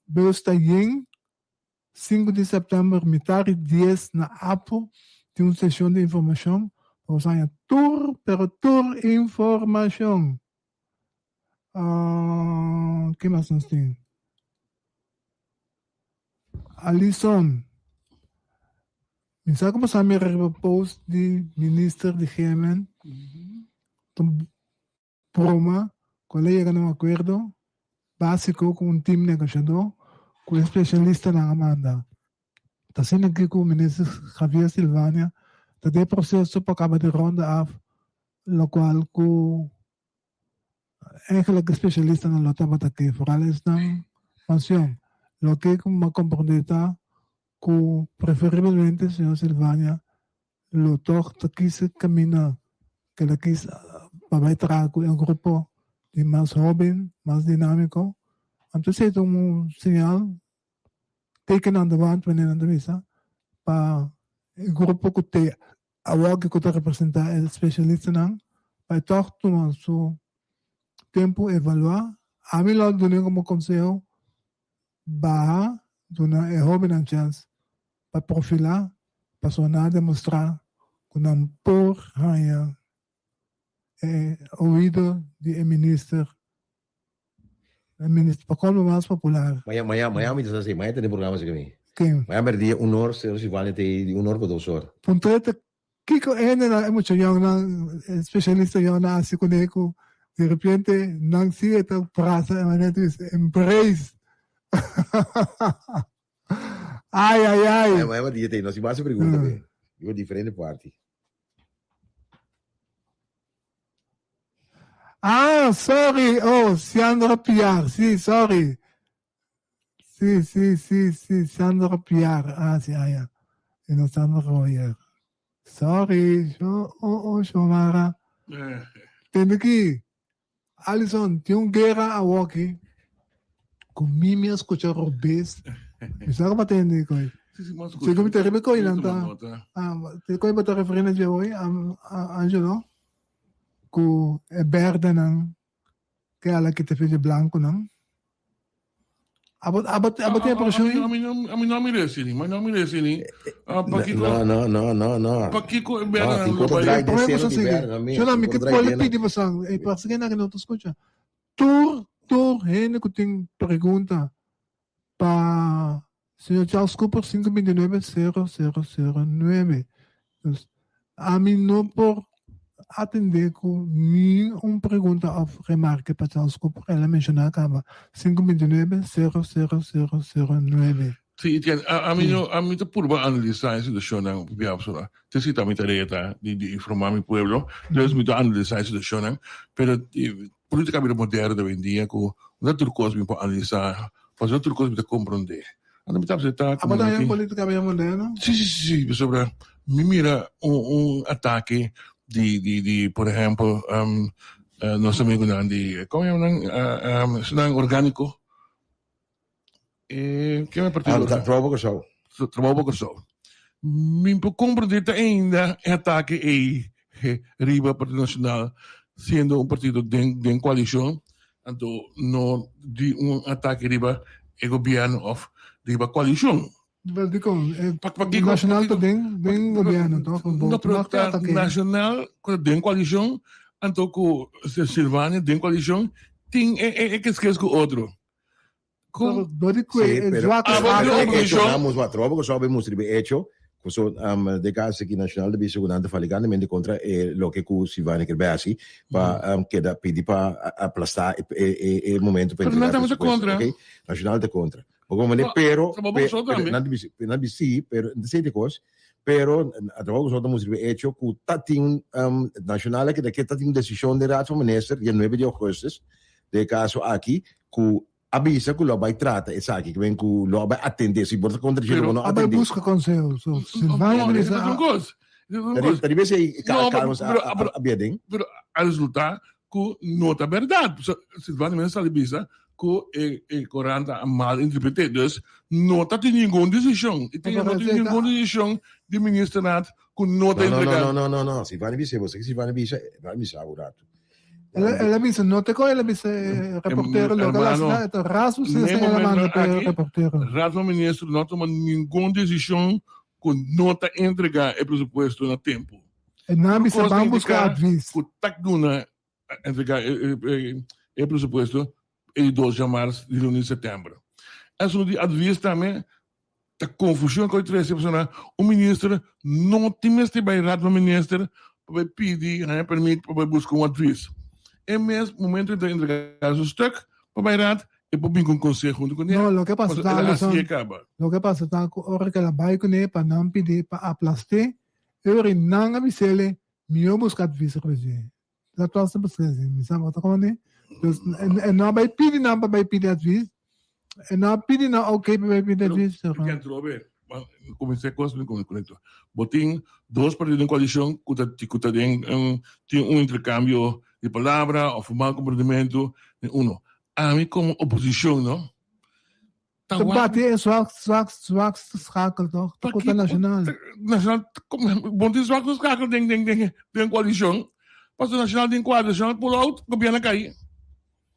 Bus ta yen. Sinku di sèptèmber mitar di dies na APFO tin un seshon di informashon pa bo haña tur pero tur informashon. Ke mas nos tin? Alison, mi sa ku bo sa mira riba post di minister di GMN ta Broma ku el a yega na un akuerdo básiko ku un tim negoshadó ku e spesialistanan a manda. Ta asina aki ku Minister Javier Silvania ta den proseso pa kaba di ronda af lokual ku eigenlijk e spesialistanan lo tabata ke, foral esnan mansion. Loke ku mi a komprondé ta ku preferiblemente señor Silvania lo tog ta kis camina ke la kis pa bai traha ku e grupo di mas hoben, mas dinamico. Anto esei ta un señal, teken aan de wand wanneer nan ta bisa, pa e grupo ku te awor ku ta representa e specialistanan pa e tog tuma su tempo evalua. Ami lo duna komo konseho baha duna e hobennan chèns pa profilá pasobra nan a demostrá ku nan por haña e oido di e minister, e minister pa colmo mas popular. Maña, maña, maña mi ta sa si, maña tene programa si mi. Ken? Maña merdia un or, señor Silvania te di un or pa dos or. Puntr'e ta kiko hende nan, e mucha yòngnan, e spesialista yòngnan hasi kuné ku di repente nan si e ta brasa e manera ta bisa embrace. Ay, ay, ay. Maña, maña merdia te, nos tin basta pregunta pe, di diferente parti. Ah, sorry, oh, Sandra Piar, si, sorry. Si, si, si, si, Sandra Piar, ah, si, ah, ya. E no Sandra Royer. Sorry, sho, oh, oh, Shomara. Tende ki, Alison, tin un guera awoki ku mi mi a skucha robes. Mi sa ku bo a tende koi. Si, si, mi a skucha. Si ku mi ta riba e koi nan ta. Mi a tuma nota. Ah, te koi bo ta referí na dje hoy, Angelo? Ku e bèrdenan ke ala ke ta fecha blankunan. Abo abo abo tin e preshon ei? Ami no ami no a mira esei ni, mi no a mira esei ni. Pakiko No, no, no, no, no. Pakiko e No, bèrnan tin lo ku bai. draai den Prome seno boso di sigui. bèrnan mes, Shona, tin mi ku ke draai poli den pidi boso, e parse ke nan no ta skucha. Tur tur hende ku tin pregunta pa señor Charles Cooper 529 0009. Dus ami no por atende ku ni un pregunta of remarke pa Charles Cooper, el a menshoná kaba 529 00009. Sí, Etienne, a, ami no, ami ta purba analisá e situashonnan bia pasobra te si ta mi tarea ta di, di informá mi pueblo, dus mi ta analisá e situashonnan, pero Politica bira moderno awendia ku no ta tur kos mi por analisá, pasobra no tur kos mi ta komprondé. Anto mi ta aceptá Abo ku ta mi haña tin. politica bira moderno? Sí, sí, sí, sí, pasobra mi mira un un atake di di di por ehempel nos amigunan di komo yama nan esnan orgániko e ke partido Ah, Trabou pa Kòrsou. Trabou pa Kòrsou. Mi por komprondé te ainda e atake ei riba Partido Nacional siendo un partido den den koalishon, anto no di un atake riba e gobièrnu òf riba koalishon. Pero dikon? E Pakiko Nacional ta den den gobièrnu tòg? Bo No, pero no ta atake. Nacional ku ta den koalishon anto ku Silvania den koalishon tin e e keskes ku otro. Pero dor di kue Sí, e pero zwak Ah, schakel. bo e oposishon. hecho nan mustra trabou ku sobe mustra riba e hecho ku so um, de caso aki Nacional ta bisa ku nan ta fali grandemente kontra e loke ku Silvania kier bai hasi pa um, keda pidi pa aplastá e e e e momento pa Pero nan entrega tambe ta presupuesto, kontra. ok? Nacional ta kontra. Bo komo manera No, pero Trabou pe- Kòrsou pero tambe. nan ta bisa nan bisa sí, pero nan ta sete kos pero a trabou ku so ta mustra riba e hecho ku ta tin um, Nacional a keda ke ta tin un desishon den Raad van Minister dia nuebe di augustus den e caso aki cu a bisa cu lo a bay trata esaki, cu men cu lo a bay atende, si bo ta contra dje lo bo no A bay atende. busca conseho, so Silvania No, bisa ese ta un cos. Ese ta un cos. Ta riba esey No, Carlos pero, a pero, a bia den. pero a resulta cu no ta berdad. So, Silvania mes sali bisa cu e e corant a mal interprete. Dus no ta tin ningun decision. Y tin no tin ningun decision di ministerraad cu no ta No, no, entrega. no, no, no, no, Silvania bisa, bo sa cu Silvania bisa, Silvania bisa un rato. El a bisa no te coge, el a bisa e reportero loke a Hermano, la e ta Rasmus ne ese el a momento manda pa e aki, reportero. Raad van Minister no a tuma ningun decision cu no ta entrega e presupuesto na tempo. E nan a Tur bisa cos ta ban busca indica advies. cu ta duna entrega e, e, e presupuesto e di dos djamars di luna di september. Esun di advies tambe Ta confusion cu a trece pasobra un minister no tin mester bay Raad van Minister pa bay pidi haña permit pa bay busca un advies. E mes momento e ta entrega su stuk pa bay Raad e por bin cu un conseho hunto cu ne No, loke pasa pasobra ta, el a haci Alison, e caba. loke pasa ta cu ora cu el a bay cune pa nan pidi pa aplaste, e ora nan a bisele mihor busca advies riba dje. Dat was de beslissing. Mi sa bo ta kondi. Dus e no a bai pidi nan pa bai pidi advies. E no a pidi nan oké pa bai pidi advies. Pero ken trobe, kuminsá kos mi korekto. Bo tin dos partido den koalishon ku ta ku ta den tin un interkambio di palabra òf un mal komprendimentu den uno. Ami komo oposishon no Ta bati e zwak, zwak, zwakste schakel toch? Ta kota nacional. Nacional, bon tin zwakste schakel den, den, den, den coalition. Paso nacional den cuadro, nacional pull out, gobierno cai.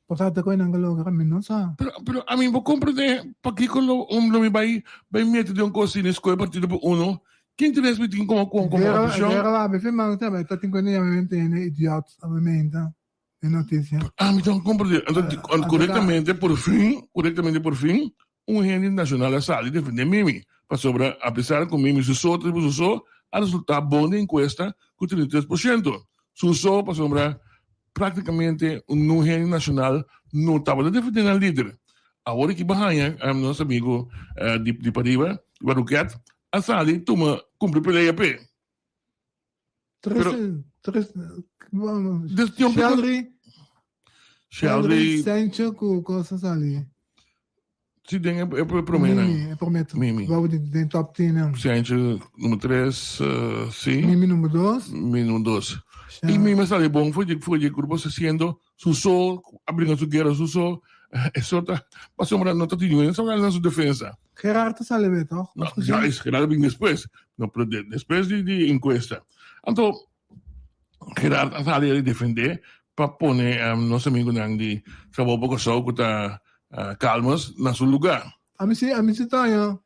Por ta koe nan logra, mi no sa. Pero, pero a mi bo comprende pakiko lo, um, lo mi bai, bai mete den un cosina, escoge partido por uno. Ki interes mi tin como, como, como oposicion? Guerra la, mi firma, ta tin koe ne, mi mente, idiot, mi mente. E noticia. Ah, mi ta comprende. Anto, di- Ah, correctamente, por fin, correctamente por fin, un hende nacional a sali defende Mimi. Pasobra, a pesar cu Mimi su so, tribu su so, a resulta bon den encuesta cu 33%. Su so, pasobra, practicamente un hende nacional no tabata defende nan lider. Awor aki bahaña, eh, nos amigo eh, di, di pariba, Baruquet, a sali tuma, cumpli pelea pe. Tres, tres, Sheldry, Sheldry, Sancho ku cosa sali. Si den e promé nan. Mimi, e promé. Mimi. Wou di den top 10 nan. Sancho nummer 3, uh, si. Mimi nummer 2. Mimi nummer 2. I Mimi sali bon for di for di grupo se siendo su so, a bringa su guerra su so. Eso ta pasobra no ta tin ningun esaki na su defensa. Gerard ta sali be toch? No, ja, is Gerard bin despues. No, pero de, despues di, di encuesta. Anto, Gerard a sali a defende pa pone um, nos amigunan di Trabou pa Kòrsou ku ta Calmes na su lugá. Ami si, ami si ta haña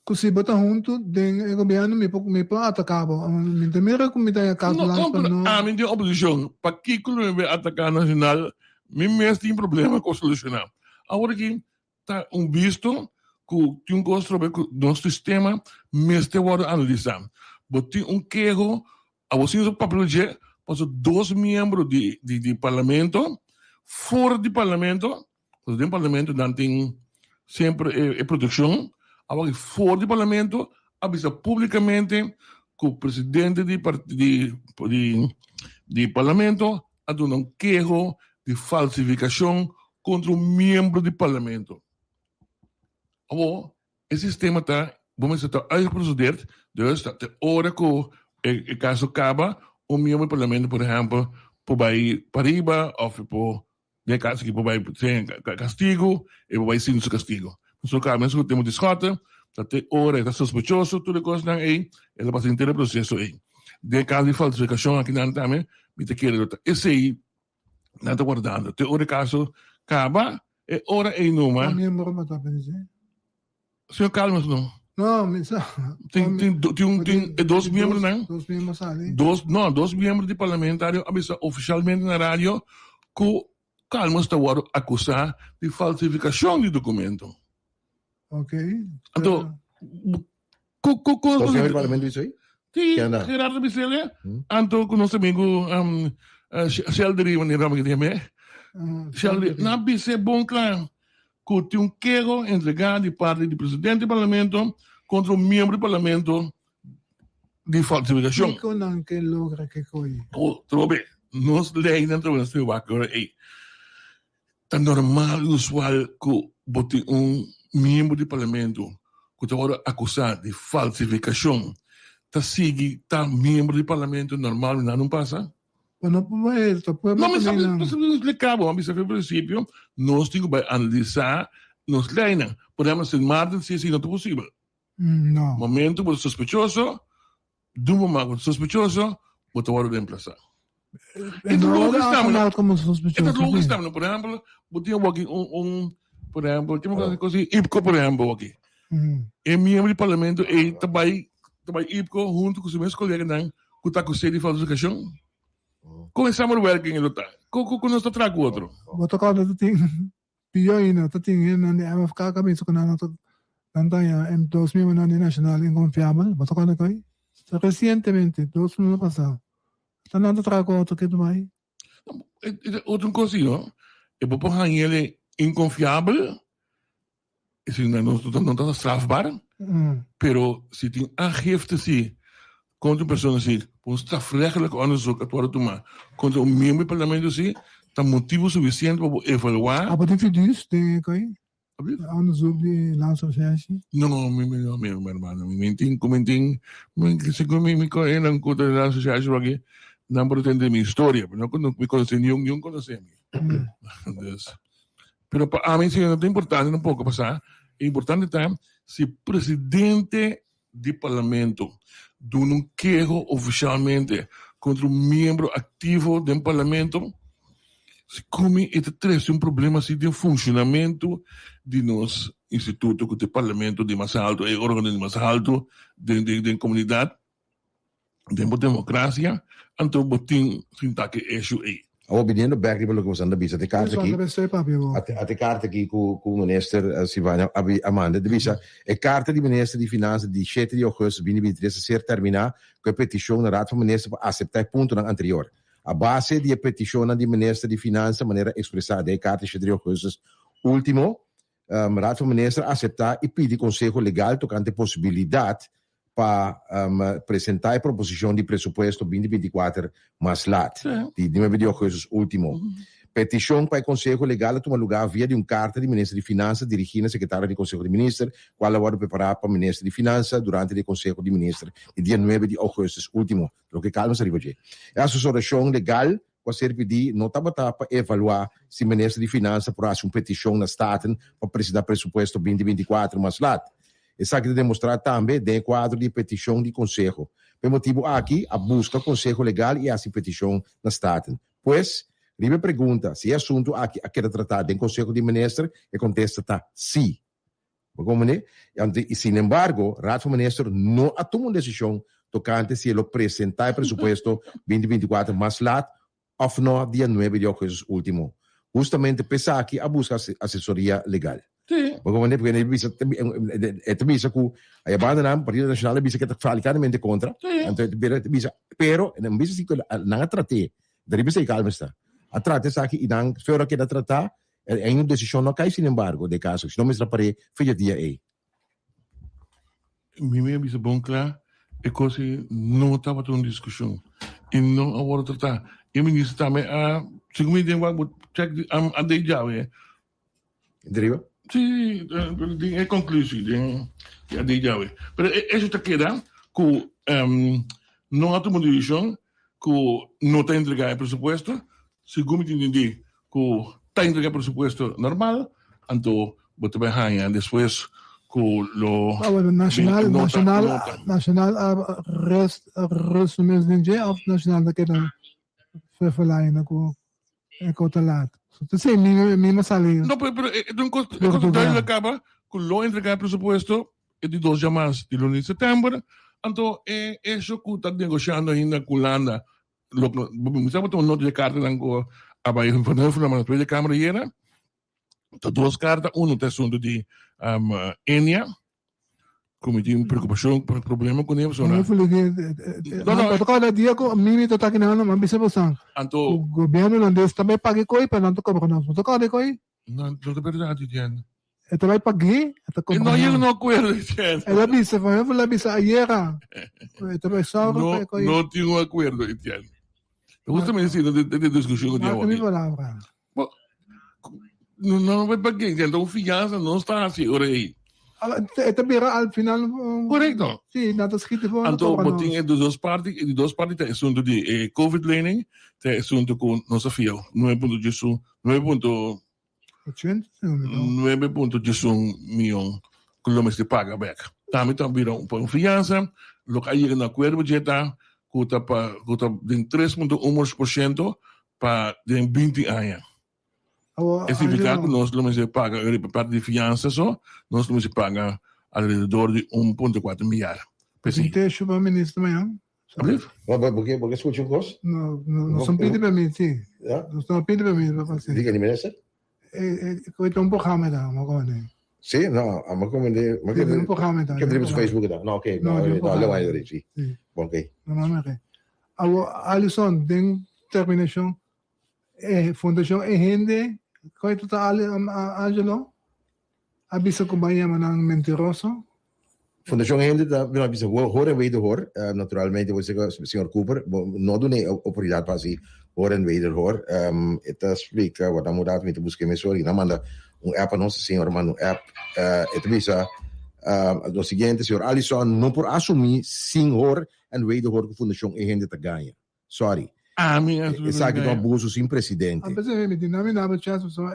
ku si bo ta huntu den e gobièrnu mi por mi por ataká bo. Mi ta mira ku mi ta haña carte No, blanche pa pero no. ami den oposishon, pakiko lo mi bai ataká Nacional? Mi mes tin problema ku solushoná. Awor aki Ta un bisto ku tin un kos trobe ku nos sistema mester wòrdu analisá. Bo tin un keho, abo sin su papel dje, pasobra dos miembro di di di parlamento for di parlamento, pasobra den parlamento nan tin semper e e protekshon, awor aki for di parlamento a bisa publikamente ku presidente di di di di parlamento a duna un keho di falsifikashon kontra un miembro di parlamento. Awor, e sistema ta, bo mester ta uitgeprocedeerd, dus ta te ora ku e kaso kaba, un miembro di parlamento, por ehèmpel, por bai pariba òf e por, den e kaso aki, por bai sin kastigu, e por bai sin su kastigu. Pasobra kaba mes ku Timothy Schotte, ta te ora e ta sospechoso tur e kosnan ei, el a pasa henter e proseso ei. Den e kaso di falsifikashon akinan tambe, mi ta kere lo ta esei nan ta wardando. Te ora e kaso kaba, e ora ei numa. Kua miembro bo ta pensa? Señor Calmes no. No, mi sa. Tin, tin, tin, un, tin e dos miembronan. Dos miembro sali. Dos, no, dos miembro di parlamentario a bisa ofisialmente na radio ku Calmes ta wòrdu akusá di falsifikashon di dokumento. Ok. Anto, ku, ku, ku. Dos miembro di parlamento bisa ei? Sí, Ken da? Gerardo Bisele, anto ku nos amigu um, uh, Sheldry, wanneer mi yam'é. Sheldry, nan a bis'é bon kla ku tin un keho entregá di parti di presidente di parlamento kontra un miembro di parlamento di falsifikashon. Kiko nan ke logra ke koi? Oh, trobe, nos leinan trobe nos tin wak ora ei. Ta normal i usual ku bo tin un miembro di parlamento ku ta wòrdu akusá di falsifikashon ta sigui ta miembro di parlamento normal i nada no pasa? Bo no por bai ta pueblo No, mi ku sa leinan. mi sa splika bo, mi sa for prinsipio nos tin ku bai analisá nos leinan. Por ehèmpel Sint Maarten si esei no ta posibel. No. Momento bo ta sospechoso, dun bo mas bo ta sospechoso, bo ta wòrdu reemplasá. E no wòrdu aangemeld komo sospechoso. E ta logisch tambe. Por ehèmpel, bo tin awor un, un, por ehèmpel, kiko mi ta kos IPKO por ehèmpel awor aki. E miembro di parlamento ei ta bai, ta bai IPKO huntu ku su mes koleganan ku ta akus'é di falsifikashon. Kon e samenwerking ei lo ta? Kon, kon nos ta traha ku otro? Bo ta kòrda ta tin Pió ainda, ta tin hendenan di MFK ka bisa ku nan no ta nan ta haña e dos miembronan di Nacional inkonfiabel. Bo ta kòrda ku resientemente, dos luna pasá, ta nan ta traha ku otro ketu bai. E otro kos ei no, e bo por haña el inkonfiabel, esei no no ta strafbaar, pero si tin aangifte si kontra un persona si, un strafrechtelijk onderzoek a wòrdu tumá kontra un miembro di parlamento si, ta motibu sufisiente pa bo evaluá. Abo tin fiduus den e koi? Onderzoek di Landsrecherche? No, mi mi no, mi hermano, mi mi tin ku mi tin, mi segun mi mi koenan ku ta den Landsrecherche wak nan por tende mi historia, pero no ku mi konosé niun, niun konosé mi. Dus, pero pa ami si no ta importante tampoco pasá, e importante ta si presidente di Parlamento duna un keho ofishalmente kontra un miembro aktivo den Parlamento, si komi e ta trese un problema asi den funshonamentu di nos instituto ku ta e Parlamento di mas alto, e organo di mas alto den den komunidat. Den bo democracia, anto bo tin sinta ke issue ei. Awor biniendo bek riba loke boso anda bisa, te karta aki, a te karta aki ku ku minister Silvania a a manda, ta bisa, e karta di minister di Finansa di shete di augustus binti bintitres a ser terminá ku e petishon na Raad van Minister pa aseptá e puntonan anterior. A base di e petishonnan di minister di Finansa manera ekspresá den e karta di shete di augustus último, Raad van Minister a aseptá i pidi konseho legal tokante e posibilidat pa presentá e proposishon di presupuesto 2024 mas lat, di nuebe di ougùstus último. Petishon pa e konseho legal a tuma lugá via di un karta di Minister di Finansa dirigí na Sekretario di Konseho di Minister, kual a wòrdu prepará pa Minister di Finansa durante di e Konseho di Minister di dia nuebe di ougùstus último. Loke kalma sa riba dje. E asesorashon legal ku a ser pidí no tabata pa evaluá si Minister di Finansa por hasi un petishon na Staten pa presentá presupuesto 2024 mas lat. Esaki ta demostrá tambe den e kuadro di e petishon di Konseho. Pa e motibu aki a buska konseho legal i hasi petishon na Staten. Pues, Riba e pregunta si e asuntu aki a keda tratá den Konseho di Minister, e kontesta ta sí. Bo komprendé? Anto, i sinembargo, Raad van Minister no a tuma un desishon tokante si e lo presentá e presupuesto 2024 mas lat òf no dia nuebe di ougùstùs último. Hustamente p'esaki a buska asesoria legal. Sí. Bo komprendé? Porque e bisa, e ta bisa ku e bandanan, Partido Nacional a bisa ku e ta radicalmente kontra. Sí. Anto e ta bisa, pero nan bisa si ku nan a trat'é. Dariba esei kalma esta. A trata esaki i nan feo a keda tratá, e un desishon no a kai sinembargo den e kaso, si no mester a par'é fecha dia ei. Mi mi a bisa bon kla, e kos ei no tabata un diskushon i no a wòrdu tratá. E minister tambe a, segun mi den wak bo chèk di a dei djawe. Deriba? Sí, den e konklusie den di a dei djawe. Pero e esho ta keda ku no a tuma un desishon ku no ta entregá e presupuesto. Segun mi ta intendí ku ta entregá e presupuesto normal, anto bo ta bai haña despues ku lo Ah, bueno, nacional, nota, nacional, nota. nacional a rest, rest su mes den dje of nacional ta keda ververlaina ku e kota laat. So, te sei, mi, mi ma sali. No, pero, pero e, e un kos, e kos duidelijk kaba ku lo entregá e presupuesto e di dos jamas di luna di september, anto e hecho ku ta negoshiando ainda ku Hulanda Lo mi sa bo tuma nota di e kartanan ku a bai Van Heuvel na Tweede Kamer ayera. Ta dos karta, uno ta asuntu di Enia, ku mi tin preokupashon, problema kuné pasobra. Van Heuvel di, no, no, ta kòrda dia ku Mimi ta taki nan, mi a bisa boso, Anto, ku gobièrnu holandés ta bai paga e koi pa nan ta kobra nos. Bo ta kòrda e koi? No, no ta berdad, Etienne. E ta bai pag'é, e ta E no yega no akuerdo, Etienne. El a bisa, Van Heuvel a bisa ayera. E ta bai sòru No, pa e koi. no tin un akuerdo, Etienne. Justamente si, den e diskushon ku tin Marka mi awor. palabra. Bo, no, no bai pag'é, Etienne. Ta un fiansa nos ta hasi ora ei. E ta bira al final. Korekto. Sí, nan ta skiti for Anto bo tin e dos parti, e di dos parti ta e asuntu di e covid lening, ta e asuntu ku nos a fia 9.1 9.11 mion ku lo mester paga bek. Tambe ta bira un fiansa, loke a yega na akuerdo dje ta ku ta pa ku ta den 3.1 por shento pa den 20 aña. E significa ku nos lo mester paga riba parti di fiansa so, nos lo mester paga alrededor di 1.4 miar. P'esei. Tin tesho pa minister mañan? Alsjeblieft. Bo, bo, bo ke, bo ke skucha un kos? No, no, nos no pidi permit, sí. Ja? Nos no pidi permit pa pasé. Di ken, di minister? E, e, koe ta un programa da, ma komende. Sí, no, a ma komende, ma ke, un programa da. Ke driba su Facebook da. No, oké, no, no, no, le vai sí. Sí. Bon, oké. No, no, no, Awo, Alison, den terminacion, e fundacion e hende, koe ta Angelo? A bisa ku bai yama nan mentiroso. Fundashon Hende ta bira bisa hoor en wederhoor. Naturalmente bo sega señor Cooper bo no duna e oportunidat pa hasi hoor en wederhoor. E ta splika wak nan muratu mi ta buska e mesora i nan manda un app pa nos, e señor a manda un app. E ta bisa lo siguiente, señor Alison no por asumi sin hoor en wederhoor ku Fundashon E Hende ta gaña. Sorry. Ami a Esaki ta un abuso sin presidente.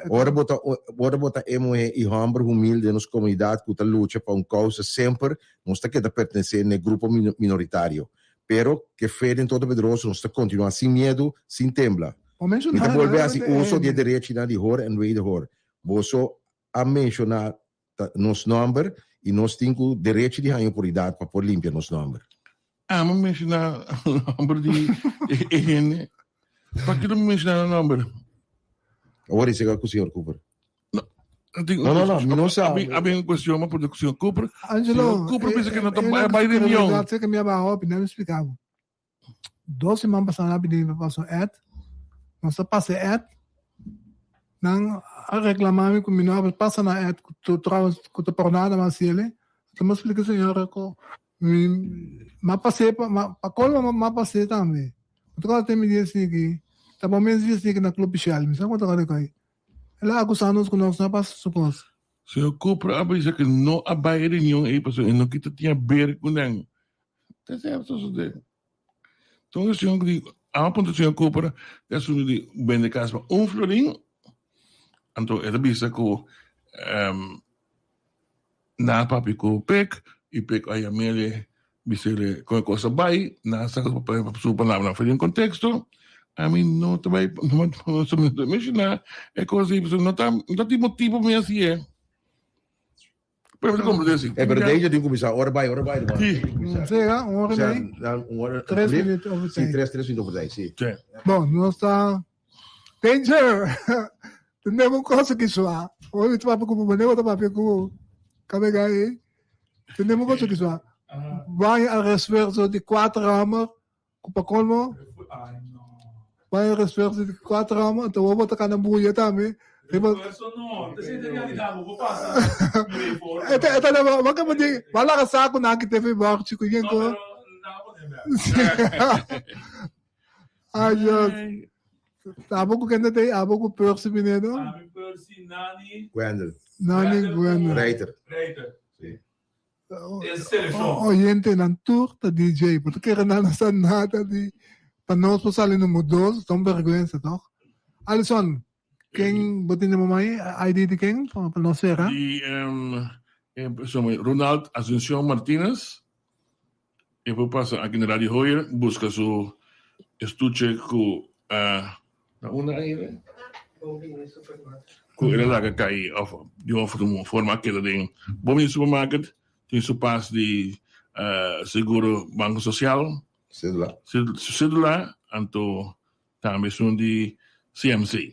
Ora bo ta ora bo ta e muhé i hòmber humilde den nos komunidat ku ta lucha pa un kousa semper nos ta keda pertenesé n'e grupo minoritario. Pero ke fe den Todopoderoso nos ta kontinuá sin miedu, sin tembla. Mi ta bolbe hasi uso di e derechinan di hoor en wederhoor. Boso a menshoná ta nos nòmber i nos tin ku derechi di haña oportunidat pa por limpia nos nòmber. Amo menshoná nòmber di e hende. Pakiko mi menshoná nan nòmber? Awor esei ku señor Cooper. No, no, no, no, mi no sa. A bin un kuestion ma por di señor Cooper. Angelo, Señor Cooper bisa ke no ta bai reunion. Sé ke mi a baha hopi, nan mi splika bo. Dos siman pasá nan a pidi mi pa pasa un ad. Nos a pasa e ad. Nan a reklamá mi ku mi no a pasa nan ad ku trouwens ku ta por nada mas hasiel. Anto mi a splika e señora ku mi a pas'é pa pa kolmo mi a pas'é tambe. Mi ta kòrda te mi di esaki ta bo mes di esaki na Club Shell. Mi sa ku ta kòrda koi. El a akusá nos ku nos no a pasa su kos. Señor Cooper a bisa ku no a bai e reunion ei pasobra e no kita tin aber ku nan. Ta esei a sosodé. Ta un cuestion di, a puntra señor Cooper e asunto di bende cas pa un florin, anto e ta bisa cu nan a papia cu Pek y Pek a yam'ele bis'ele con e cos a bay, nan a saca su palabra fuera di contexto. Ami no ta bai no no ta menshoná e kos ei pasobra no ta no ta tin motibu mi hasi e. Pero mi ta komprendé si. E pero Danger tin kuminsá ora bai ora bai ruman. Si. Sí, ha? Un ora i mei. Un ora. Tres minuut over Si, tijd. tres tres minuut over tijd, si. Sí. Bon, nos ta Danger! Tendemos un cosa que sua. Hoy mi ta papia ku bo, manera bo ta papia ku kabega ei. Tendemos un cosa que sua. Bai al refuerzo di kuater hamer Ku pa kolmo bai refuerzo di kuater hòmber anto bo bo ta kana buya tambe riba e ta e ta bo ke di bo a laga sa ku nan kite fi bòrchi ku yen ku ay Dios abo ku kende ta abo ku Percy Pinedo Wendel Nani Wendel Reiter Oyentenan tur ta DJ, bo ta kere nan no sa nada di pa nos por sali number dos, ta un bergwensa toch? Alison, ken bo tin den bo man ei? ID di ken pa nos sera? Di Ronald Asuncion Martinez, e por pasa aki na Radio Hoyer buska su estuche ku Na unda ainda? Ku el a laga kai òf di un otro forma a keda den Bon Bini Supermarket tin su pas di seguro Banko Sosial. Sedula. Su sedula anto tambe esun di CMC.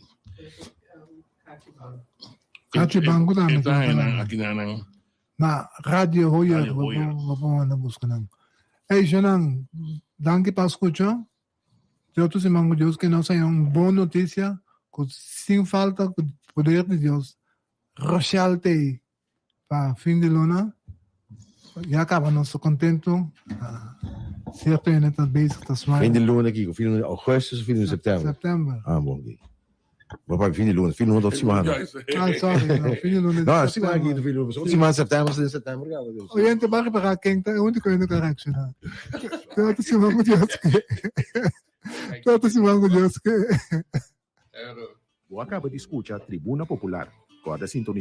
Kachi Banko tambe. E ta haña nan aki na nan. Na Radio Hoyer bo por manda buska nan. Ey shownan danki pa skucha. Di otro siman ku Dios ke nos haña un bon notisia ku sin falta ku poder di Dios Rochelle ta ei pa fin di luna ya kaba nos ta kontentu sierto hende ta bezig ta smile. Fin di luna kiko? Fin di luna di augustus of fin di luna di september? September. Ah bon ki. Bo papia fin di luna, fin di luna ta otro simana. Ah sorry, no, fin di luna di No, siman aki ta fin di luna, otro siman september, si september kaba. Oyente ba repará ken ta e úniko hende ku a reakshoná. Te otro siman ku Dios ke. Te otro siman ku Dios ke. Bo a kaba di skucha Tribuna Popular. Kòrda sintonisá.